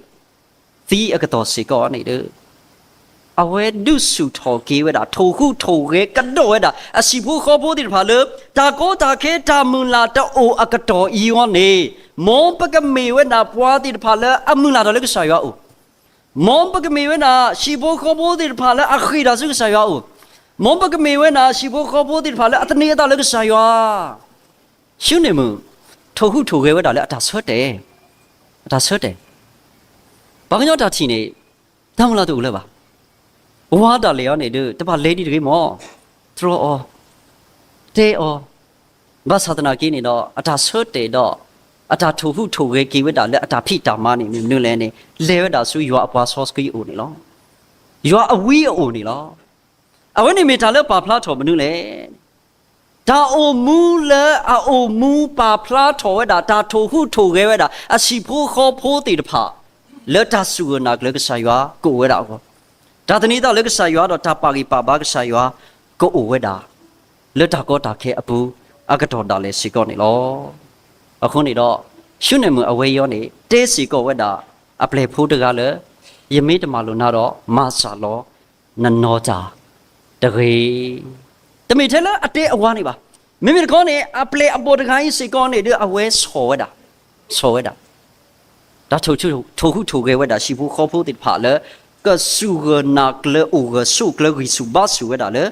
သံအကတီၢ်စ့ၢ်ကီးန့ၣ်ဒီး အဝဲဒုးဆူၣ်ထီၣ်က့ၤဝဲဒၣ် ထိၣ်ဟူးထိၣ်ဂဲၤကဒီးဝဲဒၣ် အဟံၣ်ဖိဃီဖိသ့ၣ်တဖၣ်လၢ တၢ်ကီတၢ်ခဲတၢ်မုၢ်လၢ်တအိၣ်အကတီၢ်အံၤအံၤန့ၣ်, မ်ပကမ့ၢ်ဝဲဒၣ်ပှၤသ့ၣ်တဖၣ်လၢအမုၢ်လၢ်တၢ်လၢကစၢ်ယွၤအအိၣ်, မ်ပကမ့ၢ်ဝဲဒၣ် ဟံၣ်ဖိဃီဖိသ့ၣ်တဖၣ်လၢအဃ့ၢ်တၢ်ဆူကစၢ်ယွၤအအိၣ်, မ်ပကမ့ၢ်ဝဲဒၣ် ဟံၣ်ဖိဃီဖိသ့ၣ်တဖၣ်လၢအသန့ၤအသးလၢကစၢ်ယွၤ ၡူနံၣ်မုၣ် ထိၣ်ဟူးထိၣ်ဂဲၤဝဲဒၣ်လၢအတၢ်ဆၢတဲာ်, အတၢ်ဆၢတဲာ်, ပှၤကညီတၢ်ထံၣ်န့ၣ် တၢ်မုၢ်လၢ်တအိၣ်လၢၤဘၣ်, ဝါဒၣ်လဲာ်အံၤန့ၣ်ဒီး တဘၣ်လဲၤဒံးတဂ့ၤမၢ်, တြီအီၤ, တဲအီၤ, ဘၣ်ဆၣ်သနာ်က့န့ၣ်ဒီး အတၢ်ဆၢတဲာ်ဒီး အတၢ်ထိၣ်ဟူးထိၣ်ဂဲၤက့ၤဝဲဒၣ်လၢအတၢ်ဖံးတၢ်မၤန့ၣ် မ့ၢ်မနုၤလဲၣ်န့ၣ် လဲၤဝဲဒၣ်ဆူယွၤအပှၤစီဆှံအအိၣ်န့ၣ်လီၤ, ယွၤအဝံအအိၣ်န့ၣ်လီၤ. အဝဲန့ၣ်မ့ၢ်တၢ်လၢပာ်ဖျါထီၣ်မနုၤလဲၣ် တၢ်အိၣ်မူလၢအအိၣ်မူပာ်ဖျါထီၣ်ဝဲဒၣ် တၢ်ထိၣ်ဟူးထိၣ်ဂဲၤဝဲဒၣ် အဟံၣ်ဖိဃီဖိသ့ၣ်တဖၣ် လၢတၢ်စူၢ်က့ၤနာ်က့ၤလၢကစၢ်ယွၤကအိၣ်ဝဲဒၣ်အဂီၢ်, တၢ်သန့ၤသးလၢကစၢ်ယွၤဒီးတၢ်ပာ်ဂံၢ်ပာ်ဘါကစၢ်ယွၤကအိၣ်ဝဲဒၣ် လၢတၢ်ကီတၢ်ခဲအပူၤ အကတီၢ်ဒၣ်လဲာ်စ့ၢ်ကီးန့ၣ်လီၤ. အဃိန့ၣ်ဒီး ၡူနံၣ်မုၣ်အဝဲအံၤန့ၣ် တဲစ့ၢ်ကီးဝဲဒၣ် အပျဲၢ်ဖိတဂၤလၢ ယမ့ၢ်တမၤလိာ်နၤဒီး မၤစၢ်လီၤ နနီၢ်တၢ်တဂ့ၤ. တမ့ၢ်ထဲလၢအတဲအဝၤန့ၣ်ဘၣ်. မ့မ့ၢ်တခီန့ၣ် အပျဲၢ်အဘီၣ်တဂၤအံၤစ့ၢ်ကီးန့ၣ်ဒီး အဝဲဆီၣ်ဝဲဒၣ်, ဆီၣ်ဝဲဒၣ် တၢ်ထိၣ်ဟူးထိၣ်ဂဲၤဝဲဒၣ် ဟံၣ်ဖိဃီဖိသ့ၣ်တဖၣ်လၢ ကစူၢ်က့ၤနာ်က့ၤ အိၣ်ဂၢၢ်ဆိးကျၢၤ ဂံၢ်ဆူၣ်ဘါဆူၣ်ဝဲဒၣ်လၢ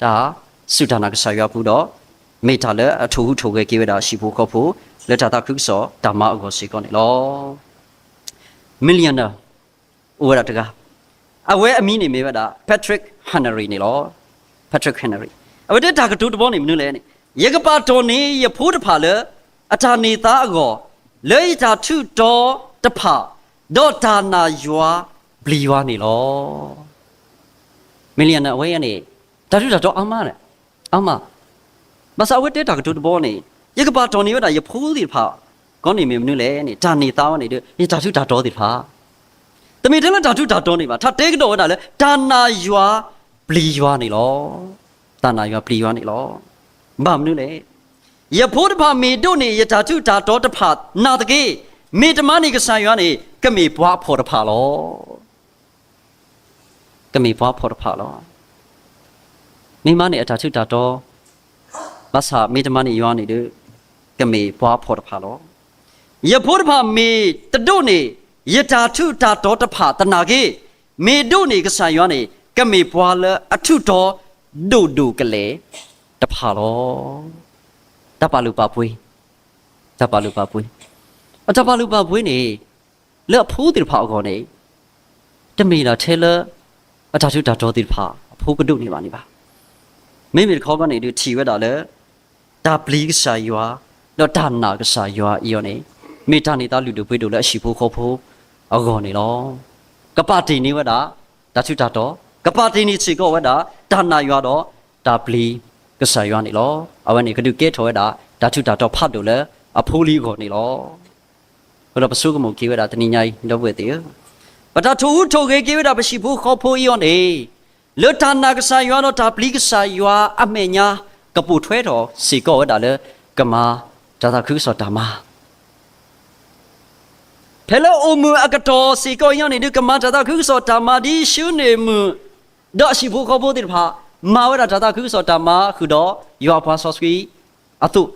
တၢ်စူၢ်တၢ်နာ်ကစၢ်ယွၤအပူၤဒီး မ့ၢ်တၢ်လၢအထိၣ်ဟူးထိၣ်ဂဲၤက့ၤဝဲဒၣ်ဟံၣ်ဖိဃီဖိ လၢတၢ်သးခုကစီၣ်တၢ်မၤအဂီၢ်စ့ၢ်ကီးန့ၣ်လီၤ. Millionaire အိၣ်ဝဲဒၣ်တဂၤ, အဝဲအမံၤန့ၣ်မ့ၢ်ဝဲဒၣ် Patrick Henry န့ၣ်လီၤ. Patrick Henry အဝဲတဲတၢ်ကတိၤတဘီန့ၣ်မနုၤလဲၣ်န့ၣ်, ယကပာ်တီၢ်န့ၢ်ယဖိတဖၣ်လၢ အတၢ်န့ၢ်သါအဂီၢ်, လၢယတၢ်ထူးတီၤတဖၣ်, ဒီးတၢ်နာ်ယွၤပျံၤယွၤန့ၣ်လီၤ. Millionaire အဝဲန့ၣ် တၢ်ထူးတၢ်တီၤအါမး, အါမး, ဘၣ်ဆၣ်အဝဲတဲတၢ်ကတိၤတဘီန့ၣ်, ယကပာ်တီၢ်န့ၢ်ဝဲဒၣ်ယဖိသ့ၣ်တဖၣ် ကီန့ၣ်မ့ၢ်မနုၤလဲၣ်န့ၣ်, တၢ်န့ၢ်သါဝဲန့ၣ်ဒီး ယတၢ်ထူးတၢ်တီၤသ့ၣ်တဖၣ်, တမ့ၢ်ထဲလၢတၢ်ထူးတၢ်တီၤန့ၣ်ဘၣ်, တၢ်တဲကဒီးဝဲဒၣ်လၢ တၢ်နာ်ယွၤပျံၤယွၤန့ၣ်လီၤ. တၢ်နာ်ယွၤပျံၤယွၤန့ၣ်လီၤ. ဘၣ်မနုၤလဲၣ်, ယဖိတဖၣ်မ့ၢ်ဒိးန့ၢ်ယတၢ်ထူးတၢ်တီၤတဖၣ်နာ်သက့, မ့ၢ်တမၤန့ၢ်ကစၢ်ယွၤန့ၣ် ကမ့ၢ်ပှၤဖှီၣ်တဖၣ်လီၤ. ကမ့ၢ်ပှၤဖှီၣ်တဖၣ်လီၤ. မ့ၢ်မၤန့ၢ်အတၢ်ထူးတၢ်တီၤ, ဘၣ်ဆၣ်မ့ၢ်တမၤန့ၢ်ယွၤန့ၣ်ဒီး ကမ့ၢ်ပှၤဖှီၣ်တဖၣ်လီၤ. ယဖိတဖၣ်မ့ၢ်တဒိးန့ၢ် ယတၢ်ထူးတၢ်တီၤတဖၣ်သနာ်က့, မ့ၢ်ဒိးန့ၢ်ကစၢ်ယွၤန့ၣ် ကမ့ၢ်ပှၤလၢအထူးတီၤဒိၣ်ဒိၣ်ကလဲာ်တဖၣ်လီၤ. တၢ်ပာ်လုၢ်ပာ်ပှ့ၤ, တၢ်ပာ်လုၢ်ပာ်ပှ့ၤ, အတၢ်ပာ်လုၢ်ပာ်ပှ့ၤန့ၣ် လၢအဖိသ့ၣ်တဖၣ်အဂီၢ်န့ၣ် တမ့ၢ်ဒၣ်ထဲလၢ အတၢ်ထူးတၢ်တီၤသ့ၣ်တဖၣ် အဖိကဒိးန့ၢ်ဘၣ်န့ၣ်ဘၣ်. မ့မ့ၢ်တခီကီန့ၣ်ဒီး ထံၣ်ဝဲဒၣ်လၢ တၢ်ပျံၤကစၢ်ယွၤ ဒီးတၢ်နာ်ကစၢ်ယွၤအံၤအီၤန့ၣ် မ့ၢ်တၢ်န့ၢ်သါလုၢ်ဒိၣ်ပှ့ၤဒိၣ်လၢအဟံၣ်ဖိဃီဖိအဂီၢ်န့ၣ်လီၤ. ကပာ်တ့ၢ်န့ၢ်ဝဲဒၣ် တၢ်ထူးတၢ်တီၤ, ကပာ်တ့ၢ်န့ၢ်စ့ၢ်ကီးဝဲဒၣ် တၢ်နာ်ယွၤဒီး တၢ်ပျံၤကစၢ်ယွၤန့ၣ်လီၤ. အဝဲန့ၣ်ကဒုးကဲထီၣ်ဝဲဒၣ် တၢ်ထူးတၢ်တီၤဖးဒိၣ်လၢအဖိလံၤအဂီၢ်န့ၣ်လီၤ. အဃိဒီးပဆိကမိၣ်က့ၤဝဲဒၣ်တနံၤညါအံၤ ဒီပုၢ်ဝဲၢ်သ့ၣ်ဧၢ, ပတၢ်ထိၣ်ဟူးထိၣ်ဂဲၤက့ၤဝဲဒၣ်ပဟံၣ်ဖိဃီဖိအံၤအီၤန့ၣ် လၢတၢ်နာ်ကစၢ်ယွၤဒီးတၢ်ပျံၤကစၢ်ယွၤအမဲာ်ညါ ကပိာ်ထွဲထီၣ်စ့ၢ်ကီးဝဲဒၣ်လၢ ကမၤတၢ်သးခုကစီၣ်တၢ်မၤ ဖဲလၢအိၣ်မုာ်အကတီၢ်စ့ၢ်ကီးအံၤန့ၣ်ဒီး ကမၤတၢ်သးခုကစီၣ်တၢ်မၤ ဒ်ဆှၢန့ၢ်မုၢ် ဒီးအဟံၣ်ဖိဃီဖိသ့ၣ်တဖၣ် မၤဝဲဒၣ်တၢ်သးခုကစီၣ်တၢ်မၤဃုာ်ဒီး ယွၤအပှၤစီဆှံအသိး,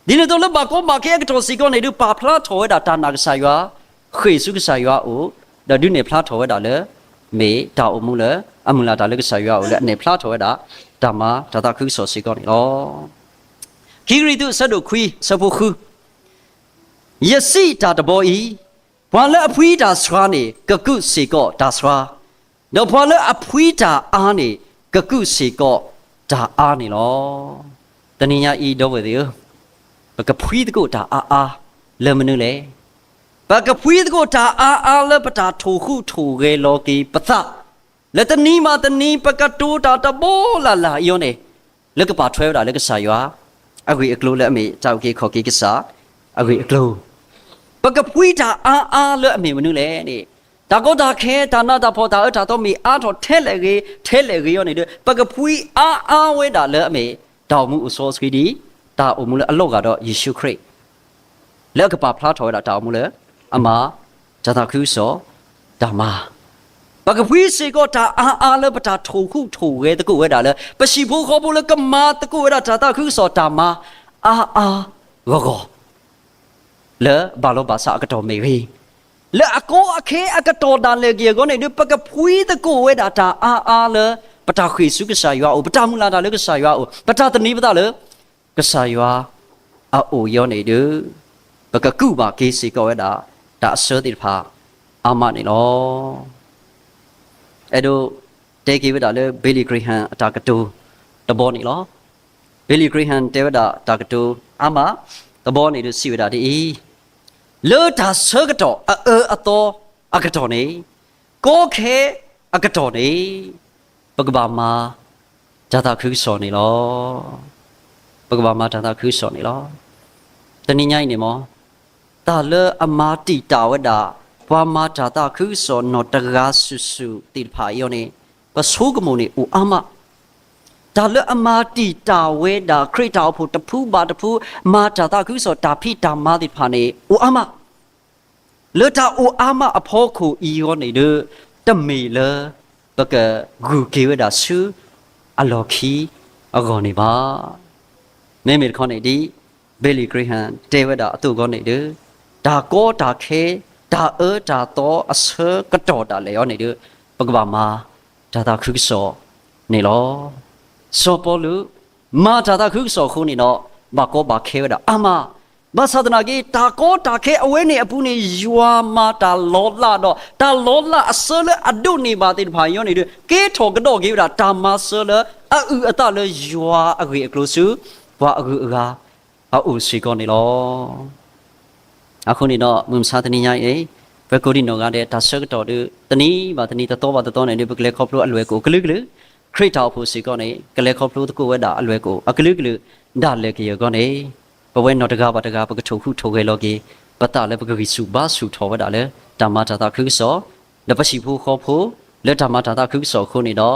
ဒ်န့ၣ်အသိးလၢဘၣ်ကီဘၣ်ခဲအကတီၢ်စ့ၢ်ကီးန့ၣ်ဒီး ပာ်ဖျါထီၣ်ဝဲဒၣ်တၢ်နာ်ကစၢ်ယွၤ, ဃ့ၢ်ဆူကစၢ်ယွၤအအိၣ်, ဒီးဒုးနဲၣ်ဖျါထီၣ်ဝဲဒၣ်လၢ မ့ၢ်တၢ်အိၣ်မူလၢ အမုၢ်လၢ်တၢ်လၢကစၢ်ယွၤအအိၣ်လၢအနဲၣ်ဖျါထီၣ်ဝဲဒၣ် တၢ်မၤတၢ်သးခုကစီၣ်စ့ၢ်ကီးန့ၣ်လီၤ. ခံကရံၣ်သူးအဆၢဒိၣ်ခွံ အဆၢဖိဃု, ယစံးတၢ်တဘီအံၤ, ပှၤလၢအဖှံတၢ်ဆှါန့ၣ် ကကုၢ်စ့ၢ်ကီးတၢ်ဆှါ, ဒီးပှၤလၢအဖှံတၢ်အါန့ၣ် ကကုၢ်စ့ၢ်ကီးတၢ်အါန့ၣ်လီၤ. တနံၤညါအံၤ ဒီပုၢ်ဝဲၢ်သ့ၣ်ဧၢ, ပကဖှံသကိးတၢ်အါအါလၢမနုၤလဲၣ်. ပကဖှံသကိးတၢ်အါအါလၢပတၢ်ထိၣ်ဟူးထိၣ်ဂဲၤလီၤက့ၤပသး လၢတနံၤဘၣ်တနံၤ ပကတိၤတၢ်တဘီလၢ်လၢ်အံၤအီၤန့ၣ် လၢကပာ်ထွဲဝဲဒၣ်လၢကစၢ်ယွၤအဂ့ၢ်အကျိၤ လၢအမ့ၢ်တၢ်အုၣ်က့ၤခီၣ်က့ၤကစၢ်အဂ့ၢ်အကျိၤ, ပကဖှံတၢ်အါအါလၢအမ့ၢ်မနုၤလဲၣ်န့ၣ်, တၢ်ကီတၢ်ခဲ တၢ်နးတၢ်ဖှီၣ် တၢ်အၢတၢ်သီမ့ၢ်အါထီၣ်ထဲလဲၣ်ဂ့ၤ ထဲလဲၣ်ဂ့ၤအီၤန့ၣ်ဒီး ပကဖှံအါအါဝဲဒၣ်လၢအမ့ၢ် တၢ်အိၣ်မူအိၣ်စီဆှံဒ် တၢ်အိၣ်မူလၢအလီၤဂာ်ဒီးယ့ၣ်ၡူးခရံာ် လၢအကပာ်ဖျါထီၣ်ဝဲဒၣ်တၢ်အိၣ်မူလၢ အမၤတၢ်သးခုကစီၣ်တၢ်မၤ, ပကဖှံစ့ၢ်ကီးတၢ်အါအါလၢပတၢ်ထိၣ်ဟူးထိၣ်ဂဲၤသကိးဝဲဒၣ်လၢ ပဟံၣ်ဖိဃီဖိလၢကမၤသကိးဝဲဒၣ်တၢ်သးခုကစီၣ်တၢ်မၤ အါအါဂီၢ်ဂီၢ် လၢဘၣ်လီၤဘၣ်စးအကတီၢ်မ့ၢ်ဂ့ၤ, လၢအကီအခဲအကတီၢ်ဒၣ်လဲာ်က့ၤအဂီၢ်န့ၣ်ဒီး ပကဖှံသကိးဝဲဒၣ်တၢ်အါအါလၢ ပတၢ်ဃ့ၢ်ဆူကစၢ်ယွၤအအိၣ်, ပတၢ်မုၢ်လၢ်တၢ်လၢကစၢ်ယွၤအအိၣ်, ပတၢ်သန့ၤပသးလၢ ကစၢ်ယွၤအအိၣ်အံၤန့ၣ်ဒီး ပကကူးဘၣ်က့ၤစ့ၢ်ကီးဝဲဒၣ် တၢ်အဆၢသ့ၣ်တဖၣ်အါမးန့ၣ်လီၤ. အဲၣ်ဒိးတဲက့ၤဝဲဒၣ်လၢ Billy Graham အတၢ်ကတိၤတဘီန့ၣ်လီၤ. Billy Graham တဲဝဲဒၣ်တၢ်ကတိၤအါမးတဘီန့ၣ်ဒီး စံးဝဲဒၣ်ဒ်အံၤ, လၢတၢ်ဆၢကတီၢ်အအၢအသီအကတီၢ်န့ၣ်, ကီခဲအကတီၢ်န့ၣ်, ပကဘၣ်မၤတၢ်သးခုကစီၣ်န့ၣ်လီၤ. ပကဘၣ်မၤတၢ်သးခုကစီၣ်န့ၣ်လီၤ. တနံၤညါအံၤန့ၣ်မ့ၢ် တၢ်လၢအမၤတံာ်တာ်ဝဲဒၣ် ပှၤမၤတၢ်သးခုကစီၣ်နီၢ်တဂၤစုာ်စုာ်သ့ၣ်တဖၣ်အံၤအီၤန့ၣ် ပဆိကမိၣ်န့ၣ်အိၣ်အါမး, တၢ်လၢအမၤတံာ်တာ်ဝဲဒၣ် ခရံာ်တၢ်အိၣ်ဖှိၣ်တဖုဘၣ်တဖု မၤတၢ်သးခုကစီၣ်တၢ်ဖံးတၢ်မၤသ့ၣ်တဖၣ်န့ၣ် အိၣ်အါမး, လၢတၢ်အိၣ်အါမးအဖီခိၣ်အံၤအီၤန့ၣ်ဒီး တမ့ၢ်လၢပကဂုၤက့ၤဝဲဒၣ်ဆူအလီၢ်ခံအဂီၢ်န့ၣ်ဘၣ်. မ့မ့ၢ်တခီန့ၣ်ဒ် Billy Graham တဲဝဲဒၣ်အသိးအဂီၢ်န့ၣ်ဒီး တၢ်ကီတၢ်ခဲ တၢ်အၢတၢ်သီအဆၢကတီၢ်ဒၣ်လဲာ်အီၤန့ၣ်ဒီး ပကဘၣ်မၤတၢ်သးခုကစီၣ်န့ၣ်လီၤ. စီၤပီလူး မၤတၢ်သးခုကစီၣ်အဃိန့ၣ်ဒီး ဘၣ်ကီဘၣ်ခဲဝဲဒၣ်အါမး, ဘၣ်ဆၣ်သနာ်က့ တၢ်ကီတၢ်ခဲအဝဲန့ၣ်အပူၤန့ၣ် ယွၤမၤတၢ်လီၤလးဒီး တၢ်လီၤလးအဆၢလၢအဒိးန့ၢ်ဘၣ်သ့ၣ်တဖၣ်အံၤန့ၣ်ဒီး ကဲထီၣ်ကဒီးက့ၤဝဲဒၣ်တၢ်မၤစၢၤလၢအအုၣ်အသးလၢယွၤအဂ့ၢ်အကျိၤဆူ ပှၤအဂုၤအဂၤအအိၣ်စ့ၢ်ကီးန့ၣ်လီၤ. အဃိန့ၣ်ဒီး မုၢ်မဆါတနံၤညါအံၤ ပကိးဒံးနီၢ်ဂၤဒဲး တၢ်ဆၢကတီၢ်ဒီး တနံၤဘၣ်တနံၤ တသီဘၣ်တသီန့ၣ်ဒီး ပကလဲၤခီဖျိအလွဲၢ်ကအိၣ်အကလုာ်ကလုာ်, ခရံာ်တၢ်အိၣ်ဖှိၣ်စ့ၢ်ကီးန့ၣ် ကလဲၤခီဖျိသကိးဝဲဒၣ်အလွဲၢ်ကအိၣ်အကလုာ်ကလုာ် ဒၣ်လဲာ်ကယၢၢ်အဂီၢ်န့ၣ် ပဝဲနီၢ်တဂၤဘၣ်တဂၤ ပကထိၣ်ဟူးထိၣ်ဂဲၤလီၤက့ၤ ပသးလၢပကဂံၢ်ဆူၣ်ဘါဆူၣ်ထီၣ်ဝဲဒၣ်လၢ တၢ်မၤတၢ်သးခုကစီၣ် ဒီးပဟံၣ်ဖိဃီဖိ လၢတၢ်မၤတၢ်သးခုကစီၣ်အဃိန့ၣ်ဒီး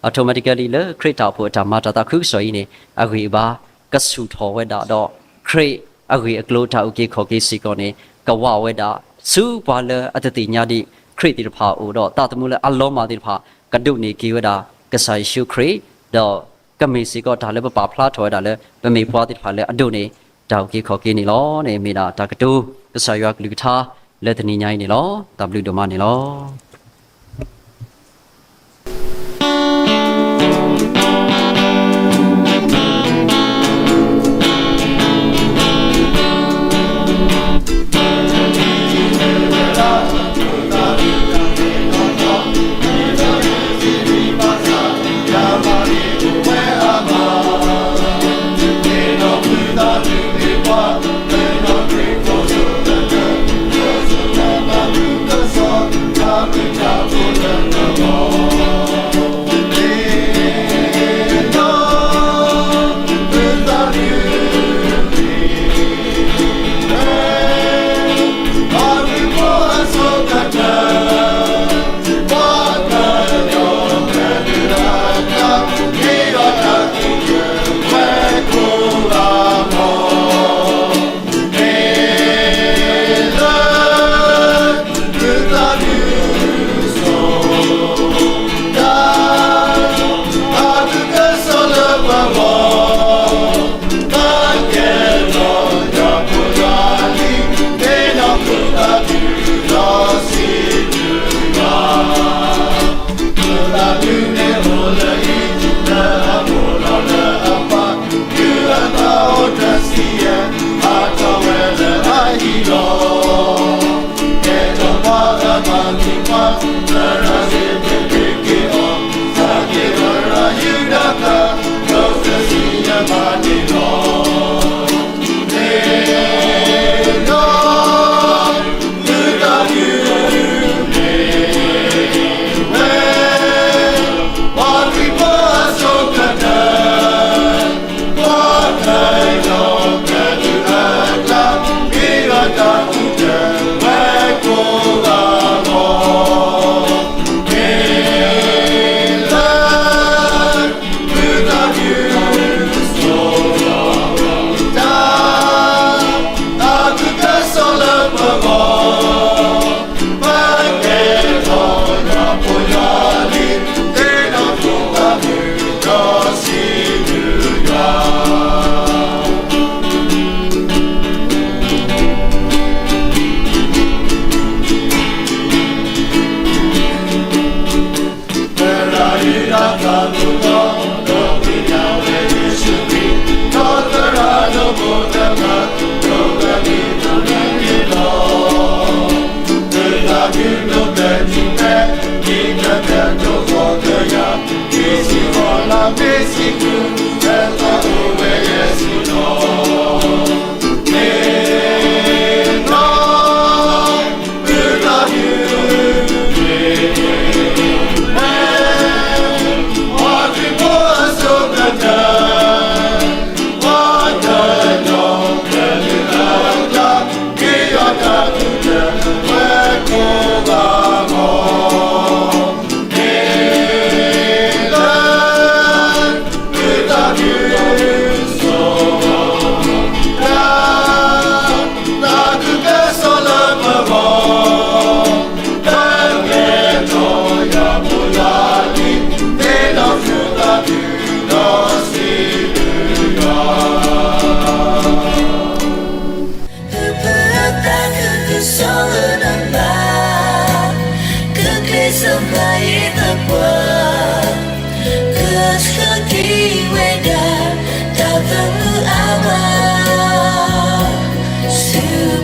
automatically လၢခရံာ်တၢ်အိၣ်ဖှိၣ်အတၢ်မၤတၢ်သးခုကစီၣ်အံၤန့ၣ် အဂံၢ်အဘါကဆူၣ်ထီၣ်ဝဲဒၣ်ဒီး ခရံာ်အဂ့ၢ်အကျိၤတၢ်အုၣ်က့ၤခီၣ်က့ၤစ့ၢ်ကီးန့ၣ် ကဝးဝဲဒၣ် ဆူပှၤလၢအတသ့ၣ်ညါဒံးခရံာ်သ့ၣ်တဖၣ်အအိၣ်ဒီး သးသမူလၢအလီၤမၢ်သ့ၣ်တဖၣ် ကဒိးန့ၢ်က့ၤဝဲဒၣ် ကစၢ်ယ့ၣ်ၡူးခရံာ် ဒီးကမ့ၢ်စ့ၢ်ကီးတၢ်လၢပပာ်ဖျါထီၣ်ဝဲဒၣ်လၢ ပမ့ၢ်ပှၤသ့ၣ်တဖၣ်လၢအဒိးန့ၢ် တၢ်အုၣ်က့ၤခီၣ်က့ၤန့ၣ်လီၤန့ၣ် မ့ၢ်ဒၣ်တၢ်ကတိၤ ကစၢ်ယွၤကလုၢ်ကထါ လၢတနံၤညါအံၤန့ၣ်လီၤ. တၢ်ဘျုးဒိၣ်မးန့ၣ်လီၤ.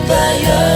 ပယီၤ